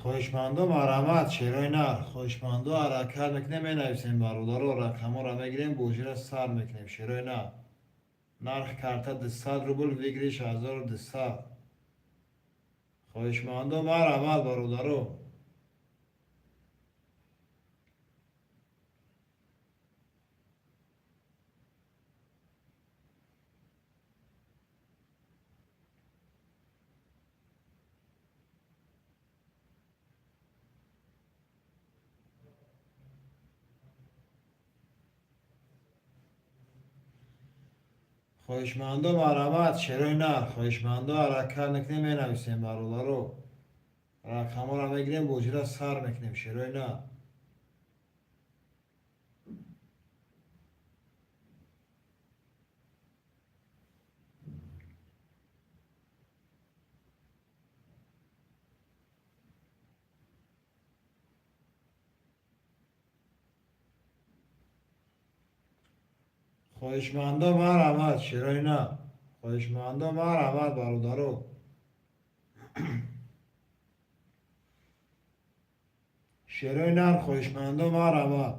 Speaker 1: Хоҳишмандо, марҳамат, шерои нар. Хоҳишмандо, ҳаракат мекунем, менависем, бародаро. Рақамҳоро мегирем, бозира сар мекунем, шерои нар. Нархи карта 200 рубл, выигрыш 1200. Хоҳишмандо, марҳамат, бародаро. Хоҳишмандо, марҳамат, шерои нар. Хоҳишмандо, ҳаракат мекунем, менависем, бародаро. Рақамҳоро мегирем, бозира сар мекунем, шерои нар. Хоҳишмандо, марҳамат, шерои нар. Хоҳишмандо, марҳамат, бародаро. Шерои нар, хоҳишмандо, марҳамат.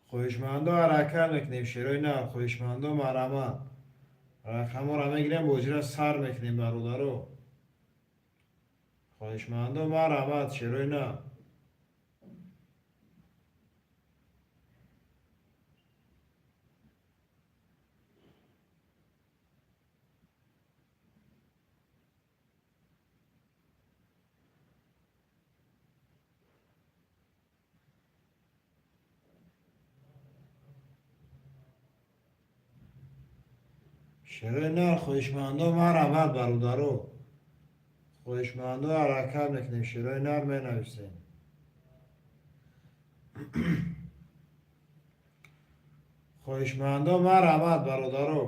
Speaker 1: Хоҳишмандо, ҳаракат мекунем, шерои нар. Хоҳишмандо, марҳамат. Рақамҳоро мегирем, бозиро сар мекунем, бародаро. Хоҳишмандо, марҳамат, шерои нар. Шерои нар, хоҳишмандо, марҳамат, бародаро. Хоҳишмандо, ҳаракат мекунем, шерои нар менависем. Хоҳишмандо, марҳамат, бародаро.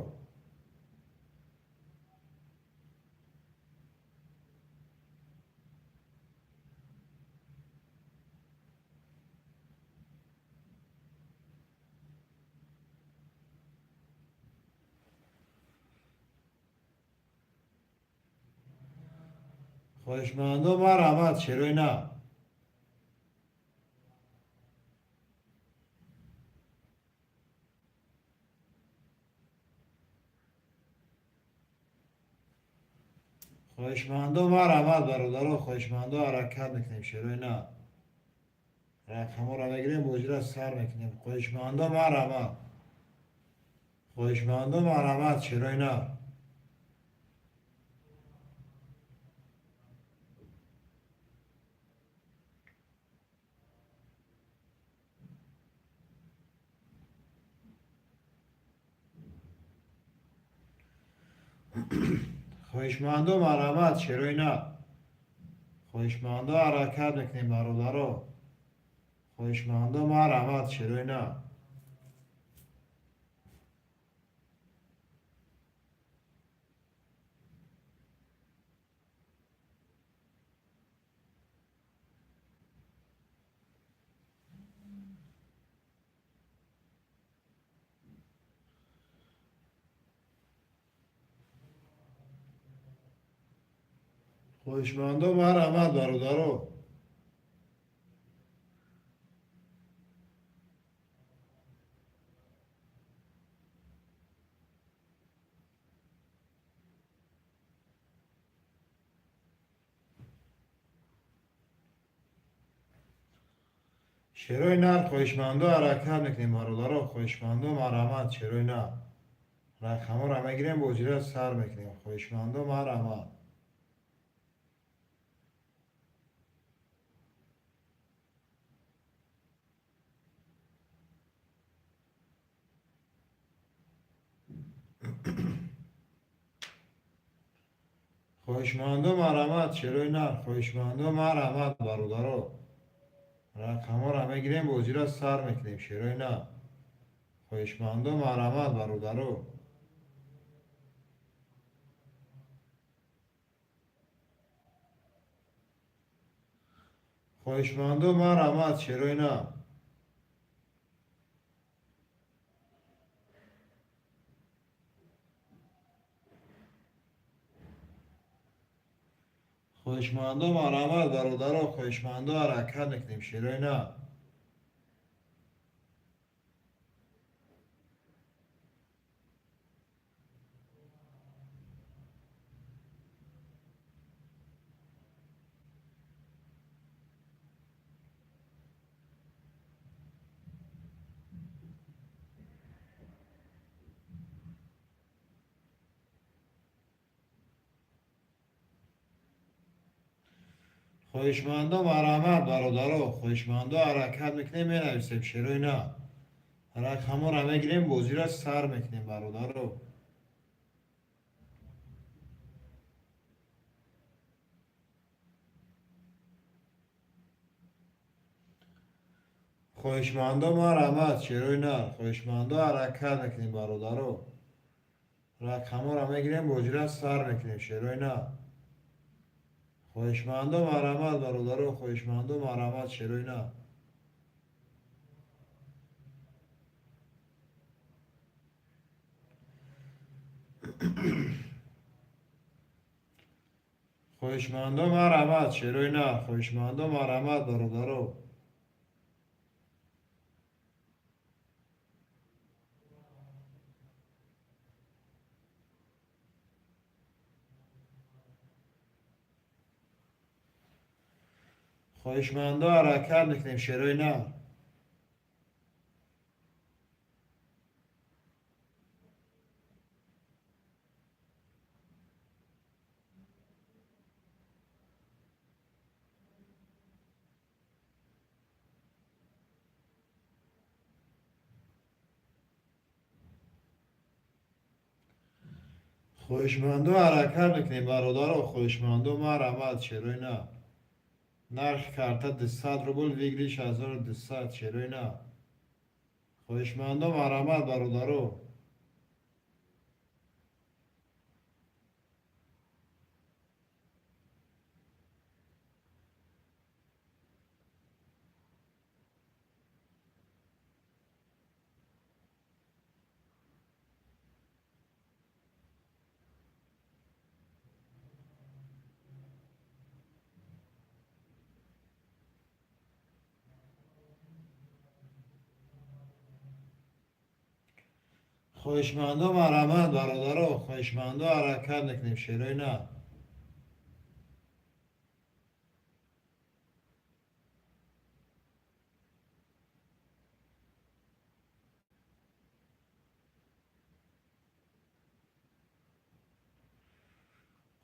Speaker 1: Хоҳишмандо, марҳамат, шерои нар. Хоҳишмандо, марҳамат, бародаро. Хоҳишмандо, ҳаракат мекунем, шерои нар. Рақамҳоро мегирем, бозиро сар мекунем. Хоҳишмандо, марҳамат. Хоҳишмандо, марҳамат, шерои нар. Хоҳишмандо, марҳамат, шерои нар. Хоҳишмандо, ҳаракат мекунем, бародаро. Хоҳишмандо, марҳамат, шерои нар. Хоҳишмандо, марҳамат, бародаро. Шерои нар, хоҳишмандо, ҳаракат мекунем, бародаро. Хоҳишмандо, марҳамат, шерои нар. Рақамҳоро мегирем, бозиро сар мекунем. Хоҳишмандо, марҳамат. Хоҳишмандо, марҳамат, шерои нар. Хоҳишмандо, марҳамат, бародаро. Рақамҳоро мегирем, бозиро сар мекунем, шерои нар. Хоҳишмандо, марҳамат, бародаро. Хоҳишмандо, марҳамат, шерои нар. Хоҳишмандо, марҳамат, бародаро. Хоҳишмандо, ҳаракат мекунем, шерои нар. Хоҳишмандо, марҳамат, бародаро. Хоҳишмандо, ҳаракат мекунем, менависем, шерои нар. Рақамҳоро мегирем, бозиро сар мекунем, бародаро. Хоҳишмандо, марҳамат, шерои нар. Хоҳишмандо, ҳаракат мекунем, бародаро. Рақамҳоро мегирем, бозиро сар мекунем, шерои нар. Хоҳишмандо, марҳамат, бародаро. Хоҳишмандо, марҳамат, шерои нар. Хоҳишмандо, марҳамат, шерои нар. Хоҳишмандо, марҳамат, бародаро. Хоҳишмандо, ҳаракат мекунем, шерои нар. Хоҳишмандо, ҳаракат мекунем, бародаро. Хоҳишмандо, марҳамат, шерои нар. Нархи карта 200 рубл, выигрыш 1200, шерои нар. Хоҳишмандо, марҳамат, бародаро. Хоҳишмандо, марҳамат, бародаро. Хоҳишмандо, ҳаракат мекунем, шерои нар.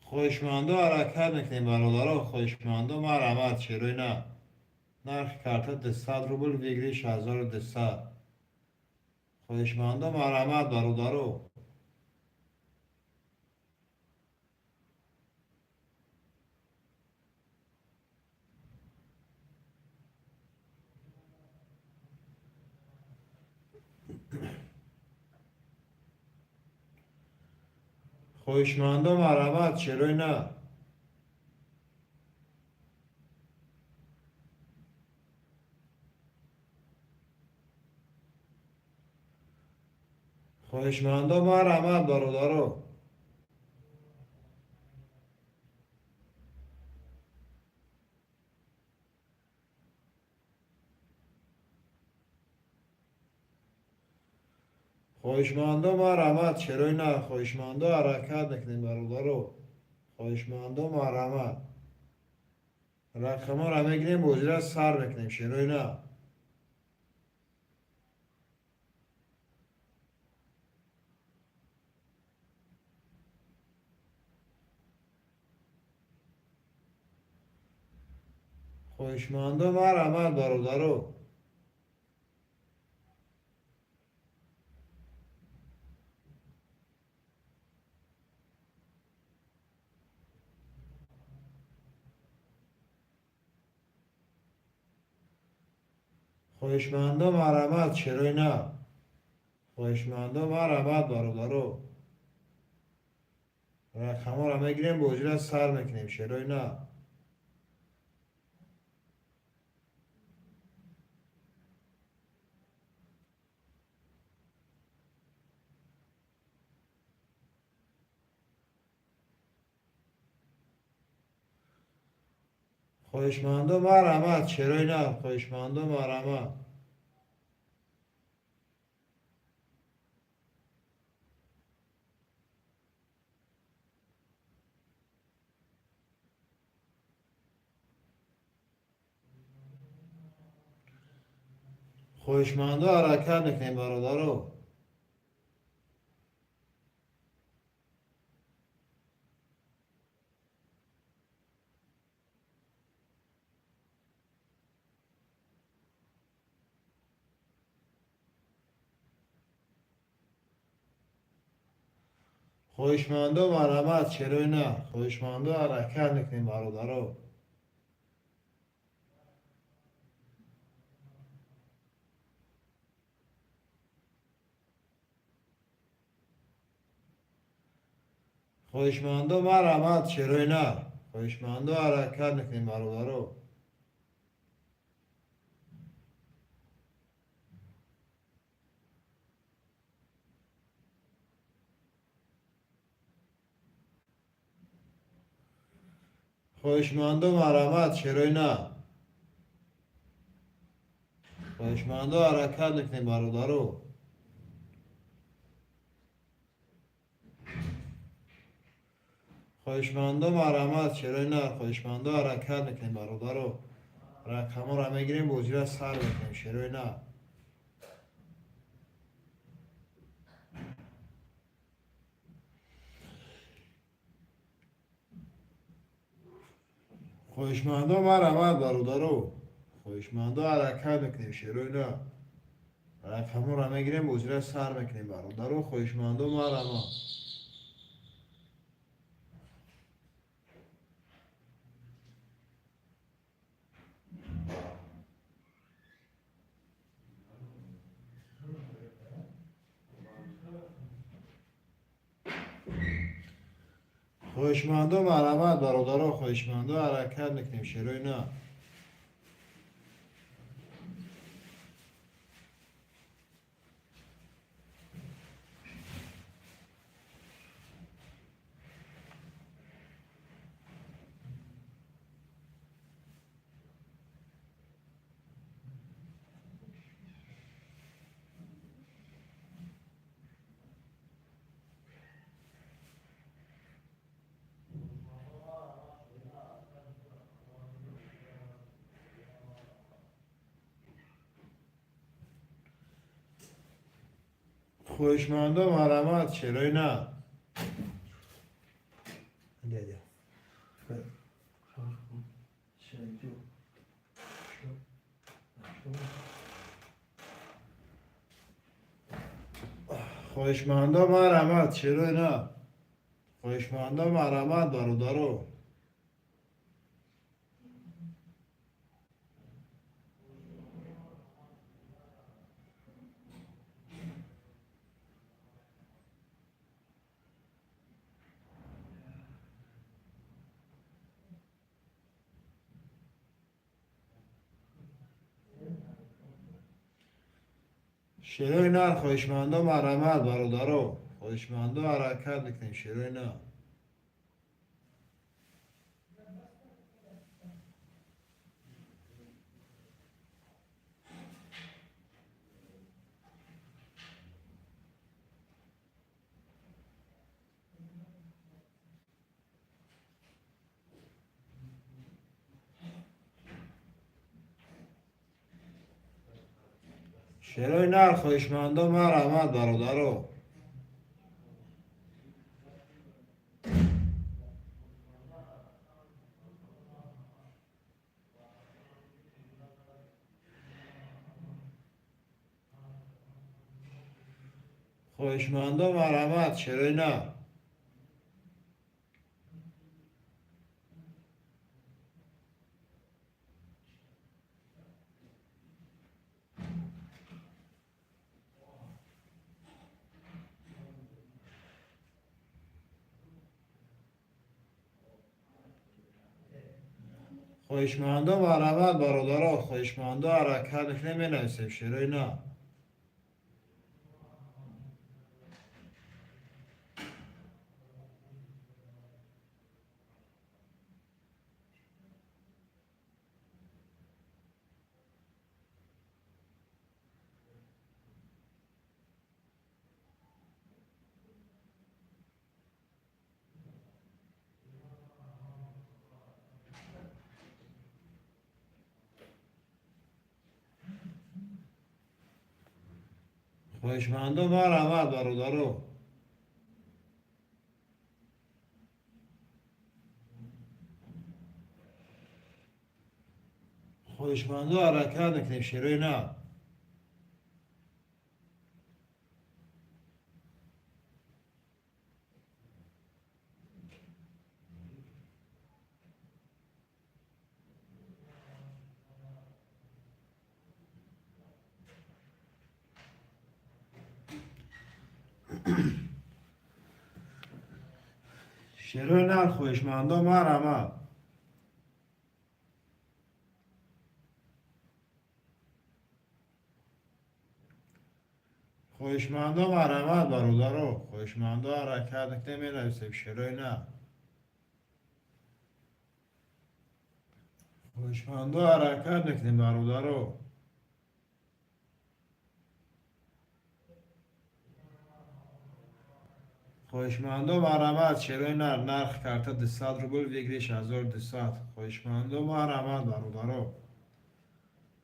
Speaker 1: Хоҳишмандо, ҳаракат мекунем, бародаро. Хоҳишмандо, марҳамат, шерои нар. Нархи карта 200 рубл, выигрыш 1200. Хоҳишмандо, марҳамат, бародаро. Хоҳишмандо, марҳамат, шерои нар. Хоҳишмандо, марҳамат, бародаро. Хоҳишмандо, марҳамат, шерои нар. Хоҳишмандо, ҳаракат мекунем, бародаро. Хоҳишмандо, марҳамат. Рақамҳоро мегирем, бозиро сар мекунем, шерои нар. Хоҳишмандо, марҳамат, бародаро. Хоҳишмандо, марҳамат, шерои нар. Хоҳишмандо, марҳамат, бародаро. Рақамҳоро мегирем, бозиро сар мекунем, шерои нар. Хоҳишмандо, марҳамат, шерои нар. Хоҳишмандо, марҳамат. Хоҳишмандо, ҳаракат мекунем, бародаро. Хоҳишмандо, марҳамат, шерои нар. Хоҳишмандо, ҳаракат мекунем, бародаро. Хоҳишмандо, марҳамат, шерои нар. Хоҳишмандо, ҳаракат мекунем, бародаро. Хоҳишмандо, марҳамат, шерои нар. Хоҳишмандо, ҳаракат мекунем, бародаро. Хоҳишмандо, марҳамат, шерои нар. Хоҳишмандо, ҳаракат мекунем, бародаро. Рақамҳоро мегирем, бозиро сар мекунем, шерои нар. Хоҳишмандо, марҳамат, бародаро. Хоҳишмандо, ҳаракат мекунем, шерои нар. Рақамҳоро мегирем, бозиро сар мекунем, бародаро. Хоҳишмандо, марҳамат. Хоҳишмандо, марҳамат, бародаро. Хоҳишмандо, ҳаракат мекунем, шерои нар. Хоҳишмандо, марҳамат, шерои нар. Дядя.
Speaker 2: Шайду.
Speaker 1: Хоҳишмандо, марҳамат, шерои нар. Хоҳишмандо, марҳамат, бародаро. Шерои нар. Хоҳишмандо, марҳамат, бародаро. Хоҳишмандо, ҳаракат мекунем, шерои нар. Шерои нар. Хоҳишмандо, марҳамат, бародаро. Хоҳишмандо, марҳамат, шерои нар. Хоҳишмандо, марҳамат, бародаро. Хоҳишмандо, ҳаракат мекунем, менависем, шерои нар. Хоҳишмандо, марҳамат, бародаро. Хоҳишмандо, ҳаракат мекунем, шерои нар. Шерои нар. Хоҳишмандо, марҳамат. Хоҳишмандо, марҳамат, бародаро. Хоҳишмандо, ҳаракат мекунем, менависем, шерои нар. Хоҳишмандо, ҳаракат мекунем, бародаро. Хоҳишмандо, марҳамат, шерои нар, нархи карта 200 рубл, выигрыш 1200. Хоҳишмандо, марҳамат, бародаро.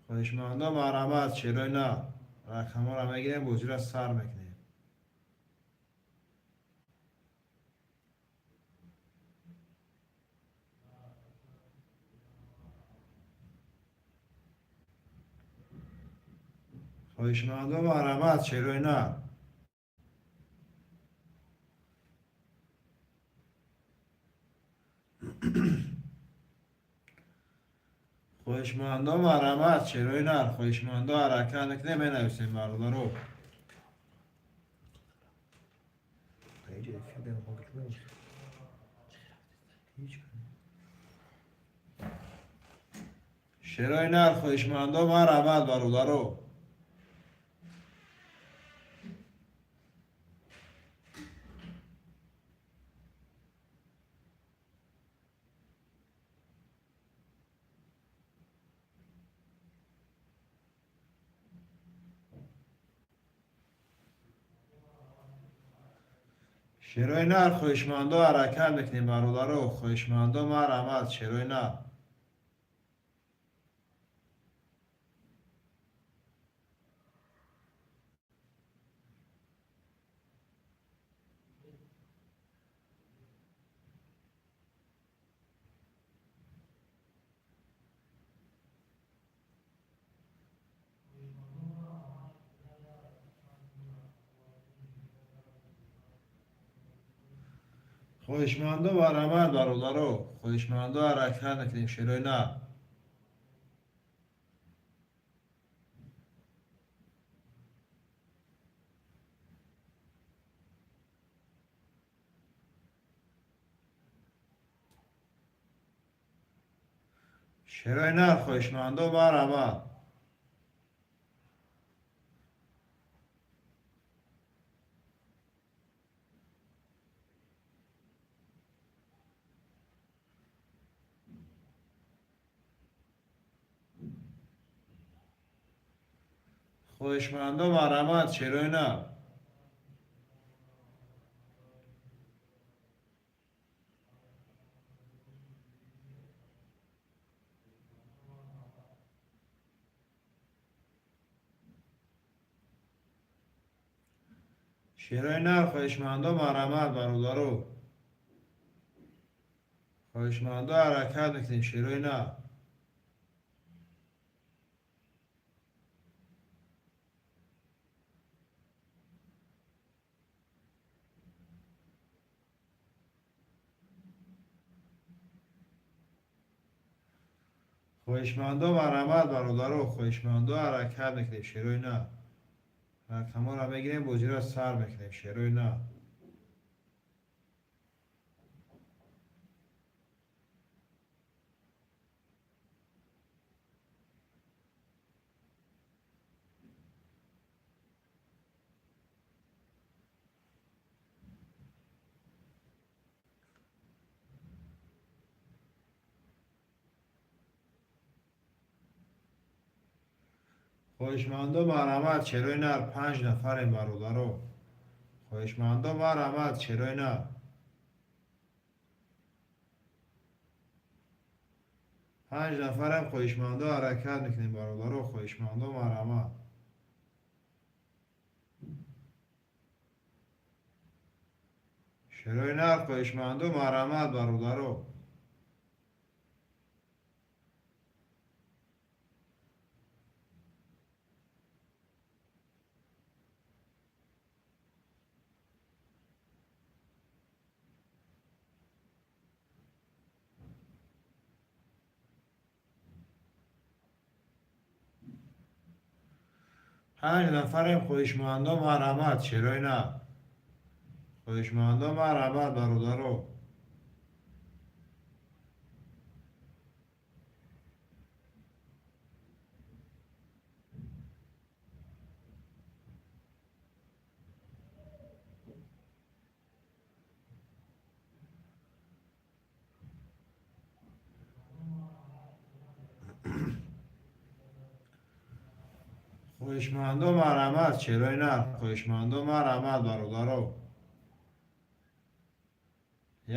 Speaker 1: Хоҳишмандо, марҳамат, шерои нар. Рақамҳоро мегирем, бозиро сар мекунем. Хоҳишмандо, марҳамат, шерои нар. Хоҳишмандо, марҳамат, шерои нар. Хоҳишмандо, ҳаракат мекунем, менависем, бародаро.
Speaker 3: Ҳеҷ эфир бемохом ки ҳеҷ.
Speaker 1: Шерои нар, хоҳишмандо, марҳамат, бародаро. Шерои нар, хоҳишмандо, ҳаракат мекунем, бародаро. Хоҳишмандо, марҳамат, шерои нар. Хоҳишмандо, марҳамат, бародаро. Хоҳишмандо, ҳаракат мекунем, шерои нар. Шерои нар, хоҳишмандо, марҳамат. Хоҳишмандо, марҳамат, шерои нар. Шерои нар, хоҳишмандо, марҳамат, бародаро. Хоҳишмандо, ҳаракат мекунем, шерои нар. Хоҳишмандо, марҳамат, бародаро. Хоҳишмандо, ҳаракат мекунем, шерои нар. Рақамҳоро мегирем, бозиро сар мекунем, шерои нар. Хоҳишмандо, марҳамат, шерои нар. Панҷ нафарем, бародаро. Хоҳишмандо, марҳамат, шерои нар. Панҷ нафарем, хоҳишмандо, ҳаракат мекунем, бародаро. Хоҳишмандо, марҳамат. Шерои нар, хоҳишмандо, марҳамат, бародаро. Панҷ нафарем, хоҳишмандо, марҳамат, шерои нар. Хоҳишмандо, марҳамат, бародаро. Хоҳишмандо, марҳамат, шерои нар. Хоҳишмандо, марҳамат, бародаро.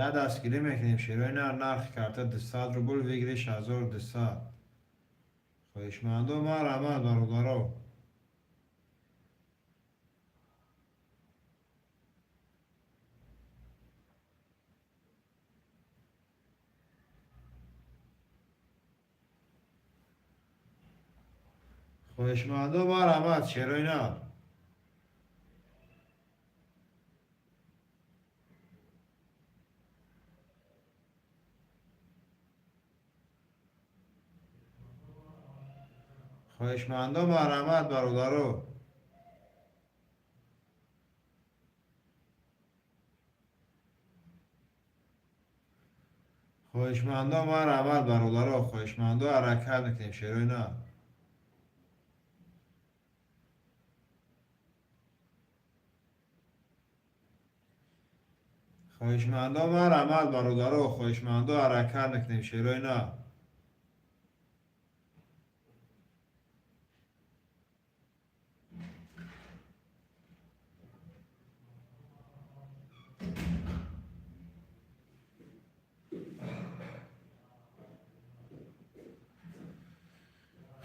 Speaker 1: Я дастгирӣ мекунем, шерои нар. Нархи карта 200 рубл, выигрыш 1200. Хоҳишмандо, марҳамат, бародаро. Хоҳишмандо, марҳамат, шерои нар. Хоҳишмандо, марҳамат, бародаро. Хоҳишмандо, марҳамат, бародаро. Хоҳишмандо, ҳаракат мекунем, шерои нар. Хоҳишмандо, марҳамат, бародаро. Хоҳишмандо, ҳаракат мекунем, шерои нар.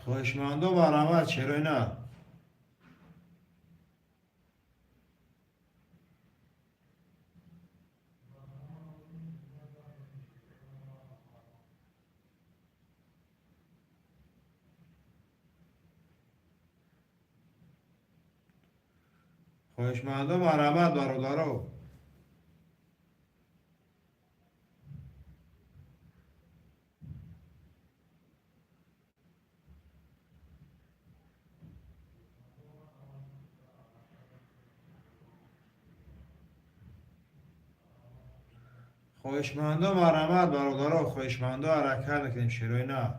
Speaker 1: Хоҳишмандо, марҳамат, шерои нар. Хоҳишмандо, марҳамат, бародаро. Хоҳишмандо, марҳамат, бародаро. Хоҳишмандо, ҳаракат мекунем, шерои нар.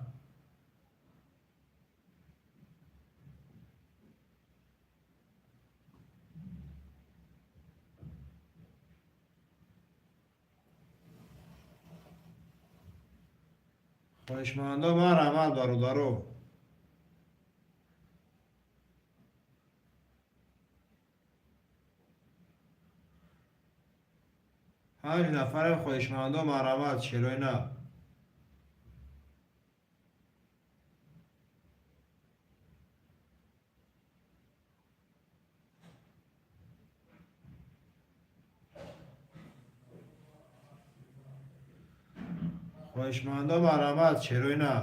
Speaker 1: Хоҳишмандо, марҳамат, бародаро. Панҷ нафарем. Хоҳишмандо, марҳамат, шерои нар. Хоҳишмандо, марҳамат, шерои нар.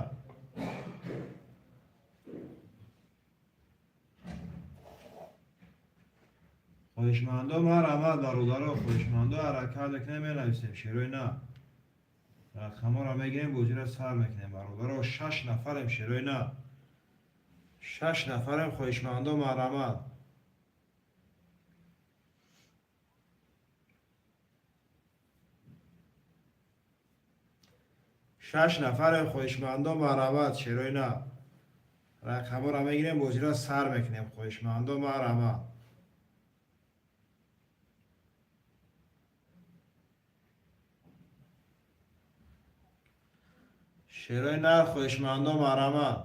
Speaker 1: Хоҳишмандо, марҳамат, бародаро. Хоҳишмандо, ҳаракат мекунем, менависем, шерои нар. Рақамҳоро мегирем, бозиро сар мекунем, бародаро. Шаш нафарем, шерои нар. Шаш нафарем. Хоҳишмандо, марҳамат. Шаш нафарем. Хоҳишмандо, марҳамат, шерои нар. Рақамҳоро мегирем, бозиро сар мекунем. Хоҳишмандо, марҳамат. Шерои нар. Хоҳишмандо, марҳамат.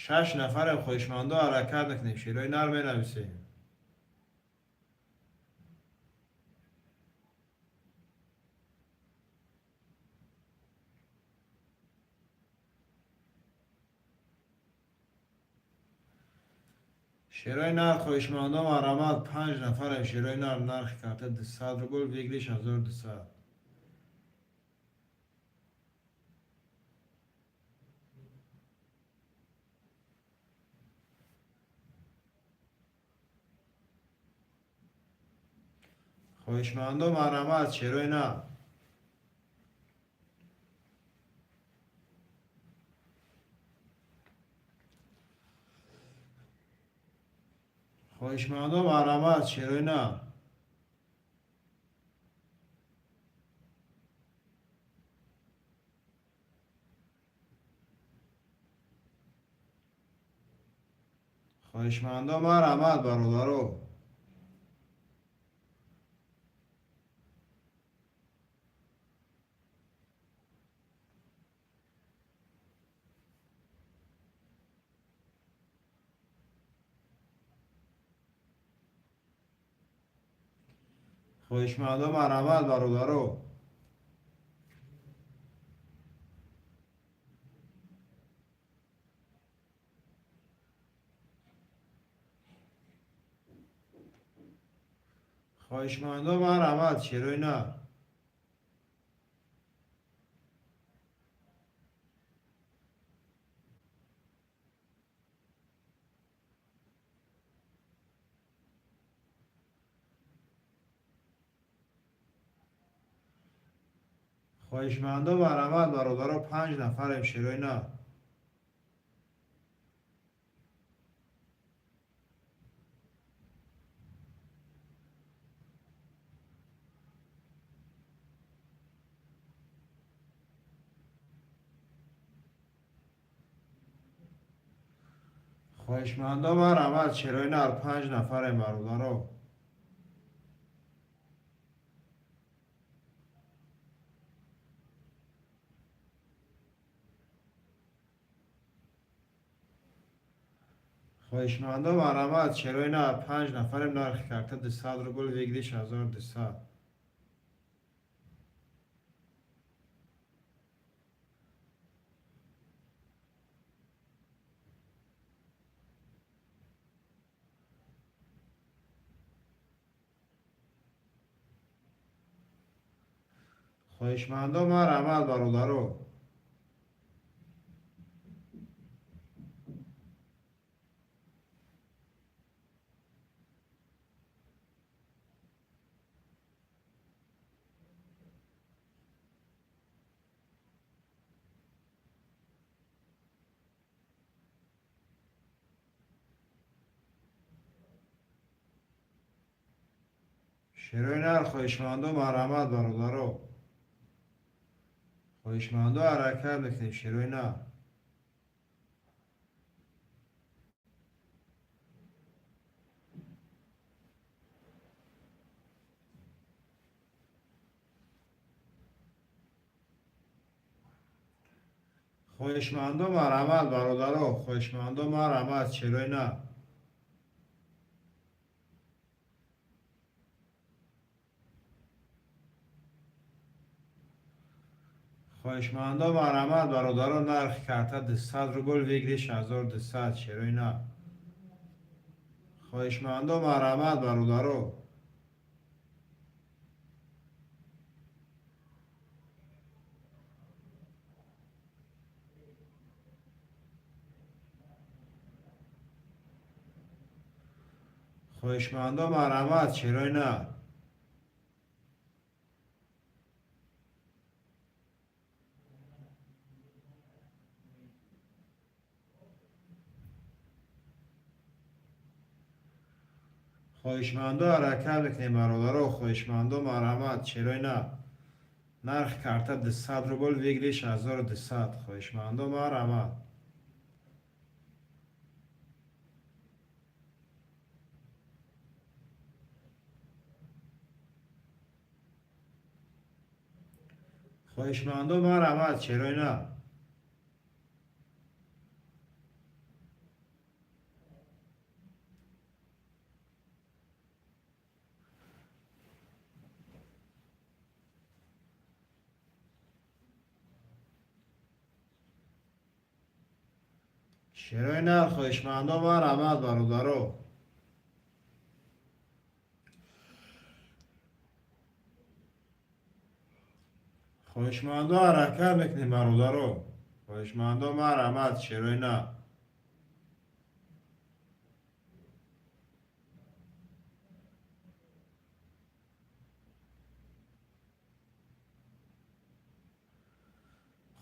Speaker 1: Шаш нафарем. Хоҳишмандо, ҳаракат мекунем, шерои нар, менависем. Шерои нар. Хоҳишмандо, марҳамат. Панҷ нафарем, шерои нар. Нархи карта 200 рубл, выигрыш 1200. Хоҳишмандо, марҳамат, шерои нар. Хоҳишмандо, марҳамат, шерои нар. Хоҳишмандо, марҳамат, бародаро. Хоҳишмандо, марҳамат, бародаро. Хоҳишмандо, марҳамат, шерои нар. Хоҳишмандо, марҳамат, бародаро, 5 нафарем, шерои нар. Хоҳишмандо, марҳамат, шерои нар, 5 нафарем, бародаро. Хоҳишмандо, марҳамат, шерои нар, 5 нафарем, нархи карта 200 рубл, выигрыш 1200. Хоҳишмандо, марҳамат, бародаро. Шерои нар, хоҳишмандо, марҳамат, бародаро. Хоҳишмандо, ҳаракат мекунем, шерои нар. Хоҳишмандо, марҳамат, бародаро. Хоҳишмандо, марҳамат, шерои нар. Хоҳишмандо, марҳамат, бародаро, нархи карта 200 рубл, выигрыш 1200, шерои нар. Хоҳишмандо, марҳамат, бародаро. Хоҳишмандо, марҳамат, шерои нар. Хоҳишмандо, ҳаракат мекунем, бародаро. Хоҳишмандо, марҳамат, шерои нар. Нархи карта 200 рубл, выигрыш 1200. Хоҳишмандо, марҳамат. Хоҳишмандо, марҳамат, шерои нар. Шерои нар, хоҳишмандо, марҳамат, бародаро. Хоҳишмандо, ҳаракат мекунем, бародаро. Хоҳишмандо, марҳамат, шерои нар.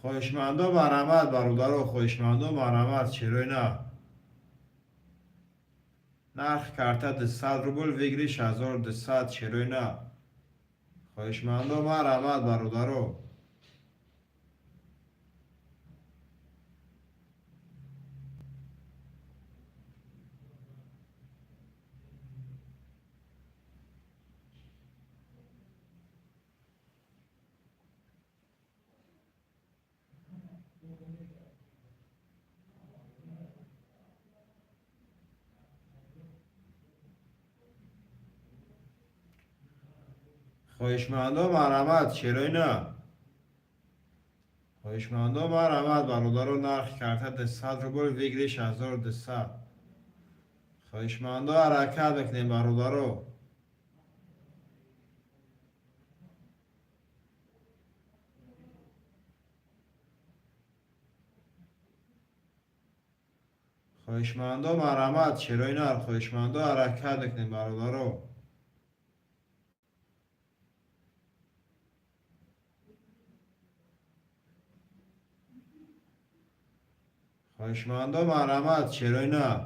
Speaker 1: Хоҳишмандо, марҳамат, бародаро. Хоҳишмандо, марҳамат, шерои нар. Нархи карта 200 рубл, выигрыш 1200, шерои нар. Хоҳишмандо, марҳамат, бародаро. Хоҳишмандо, марҳамат, шерои нар. Хоҳишмандо, марҳамат, бародаро, нархи карта 200 рубл, выигрыш 1200. Хоҳишмандо, ҳаракат мекунем, бародаро. Хоҳишмандо, марҳамат, шерои нар. Хоҳишмандо, ҳаракат мекунем, бародаро. Хоҳишмандо, марҳамат, шерои нар.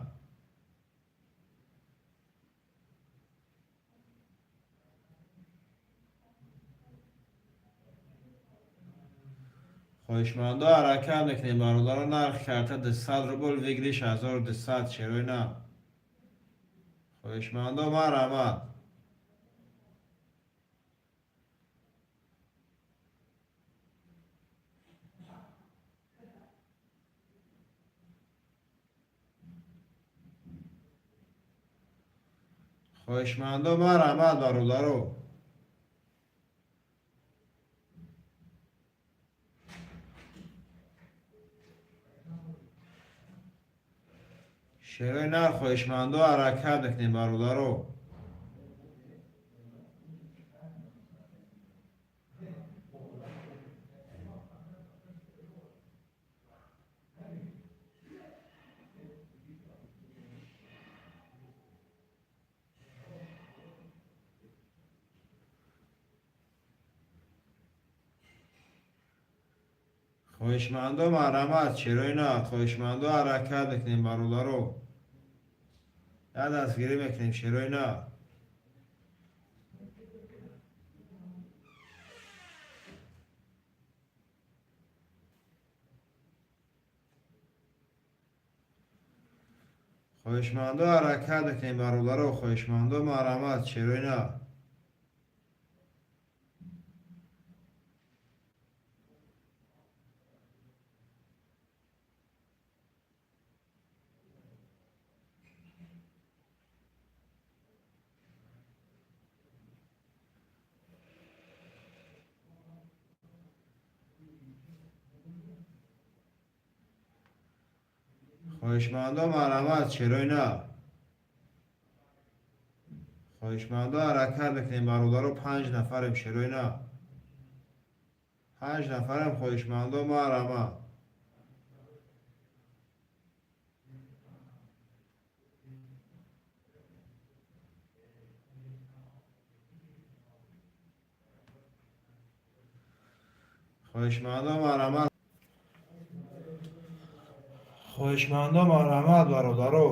Speaker 1: Хоҳишмандо, ҳаракат мекунем, бародаро, нархи карта 200 рубл, выигрыш 1200, шерои нар. Хоҳишмандо, марҳамат. Хоҳишмандо, марҳамат, бародаро. Шерои нар, хоҳишмандо, ҳаракат мекунем, бародаро. Хоҳишмандо, марҳамат, шерои нар. Хоҳишмандо, ҳаракат мекунем, бародаро. Як дастгирӣ мекунем, шерои нар. Хоҳишмандо, ҳаракат мекунем, бародаро. Хоҳишмандо, марҳамат, шерои нар. Хоҳишмандо, марҳамат, шерои нар. Хоҳишмандо, ҳаракат мекунем, бародаро, панҷ нафарем, шерои нар. Панҷ нафарем, хоҳишмандо, марҳамат. Хоҳишмандо, марҳамат. Хоҳишмандо, марҳамат, бародаро.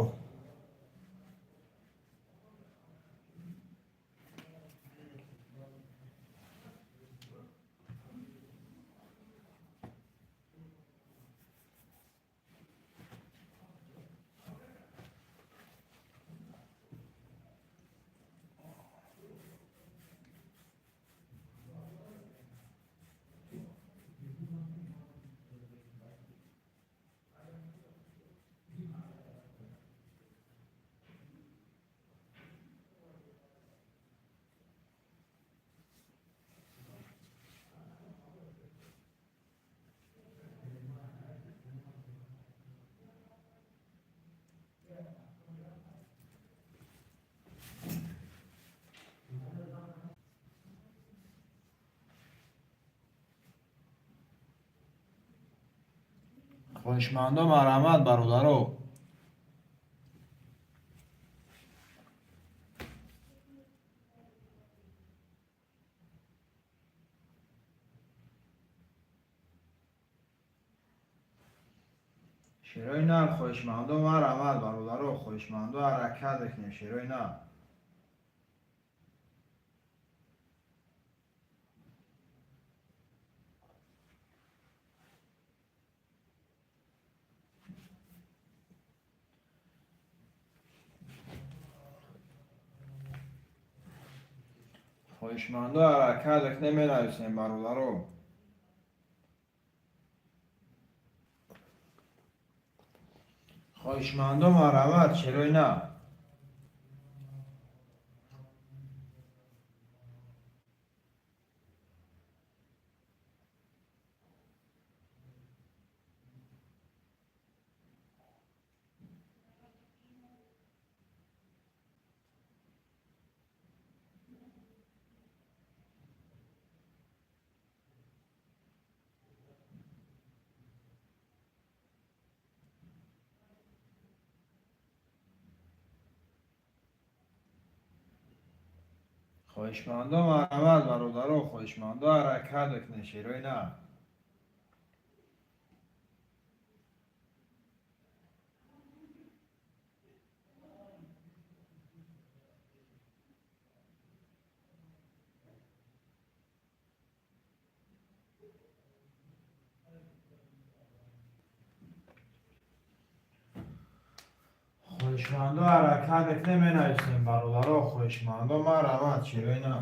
Speaker 1: Хоҳишмандо, марҳамат, бародаро. Шерои нар, хоҳишмандо, марҳамат, бародаро. Хоҳишмандо, ҳаракат мекунем, шерои нар. Хоҳишмандо, ҳаракат мекунем, менависем, бародаро. Хоҳишмандо, марҳамат, шерои нар. Хоҳишмандо, марҳамат, бародаро, хоҳишмандо, ҳаракат бикунед, шерои на. Хоҳишмандо, ҳаракат бикунед, менависем, бародаро, хоҳишмандо, марҳамат, шерои на.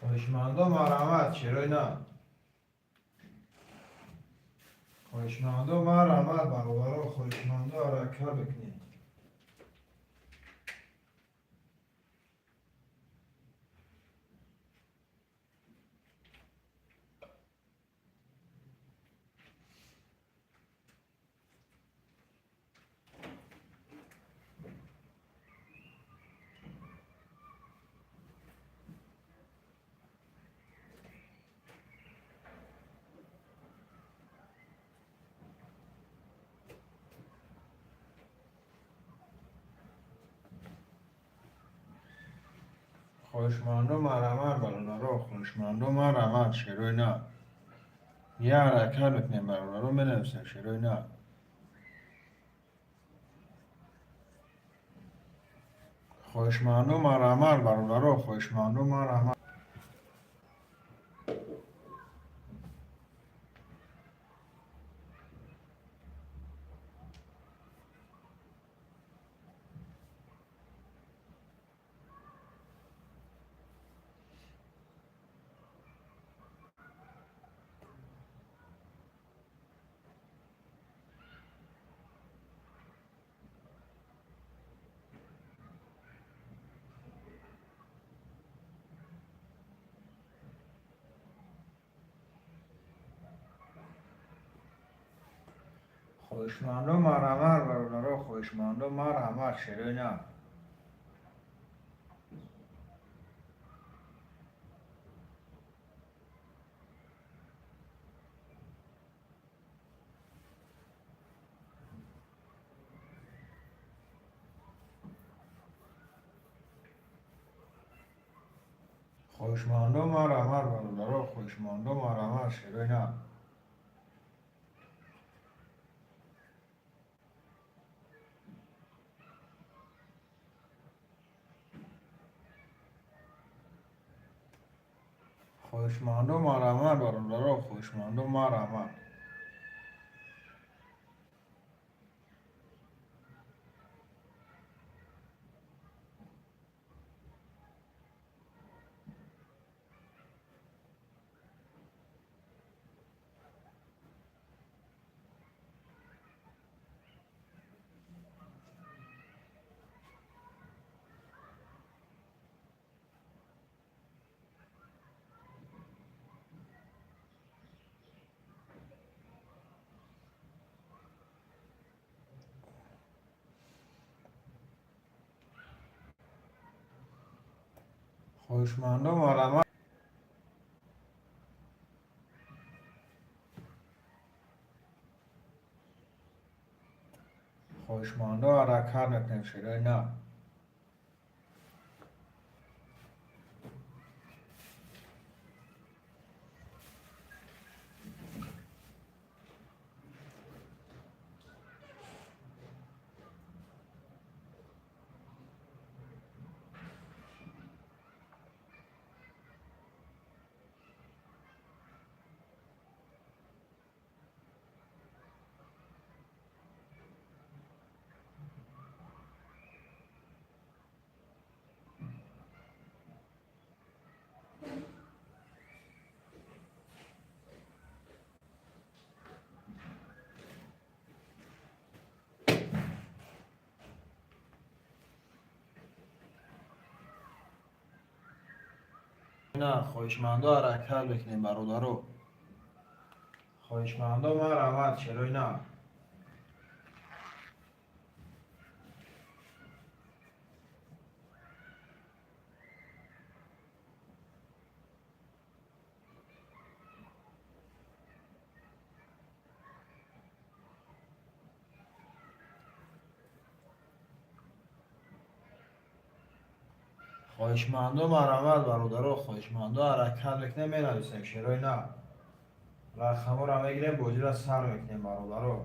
Speaker 1: Хоҳишмандо, марҳамат, шерои на. Хоҳишмандо, марҳамат, бародаро, хоҳишмандо, ҳаракат бикунед. Хоҳишмандо, марҳамат, бародаро, хоҳишмандо, марҳамат, шерои на. Я ҳаракат мекунем, бародаро, менависем, шерои на. Хоҳишмандо, марҳамат, бародаро, хоҳишмандо, марҳамат. Хоҳишмандо, марҳамат, бародаро, хоҳишмандо, марҳамат, шерои на. Хоҳишмандо, марҳамат, бародаро, хоҳишмандо, марҳамат, шерои на. Хоҳишмандо, марҳамат, бародаро, хоҳишмандо, марҳамат. Хоҳишмандо, марҳамат. Хоҳишмандо, ҳаракат мекунем, шерои на. На, хоҳишмандо, ҳаракат мекунем, бародаро. Хоҳишмандо, марҳамат, шерои на. Хоҳишмандо, марҳамат, бародаро. Хоҳишмандо, ҳаракат мекунем, менависем, шерои на. Рақамҳоро мегирем, бозиро сар мекунем, бародаро.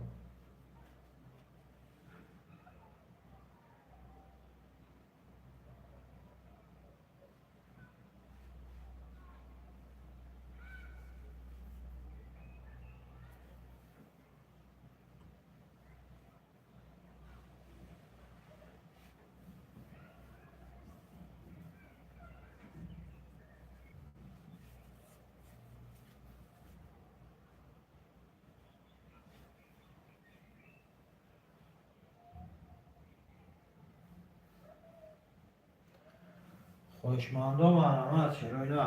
Speaker 1: Хоҳишмандо, марҳамат, шерои на.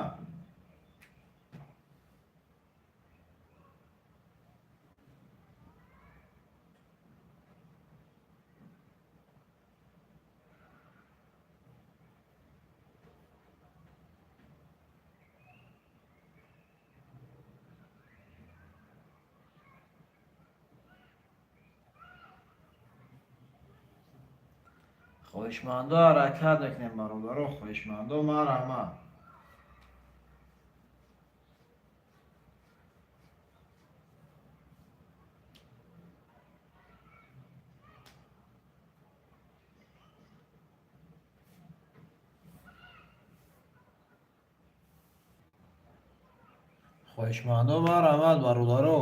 Speaker 1: Хоҳишмандо, ҳаракат мекунем, бародаро. Хоҳишмандо, марҳамат. Хоҳишмандо, марҳамат, бародаро.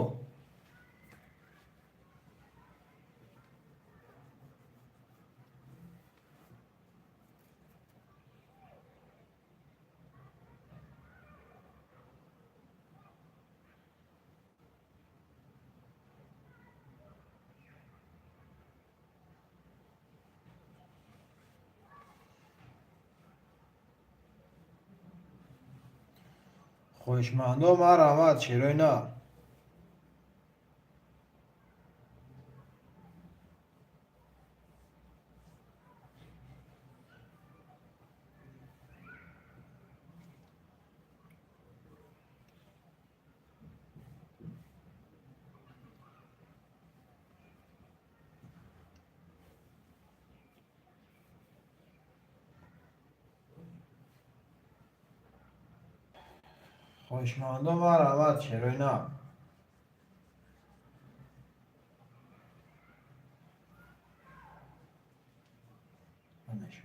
Speaker 1: Хоҳишмандо, марҳамат, шерои на. Хоҳишмандо, марҳамат, шерои на.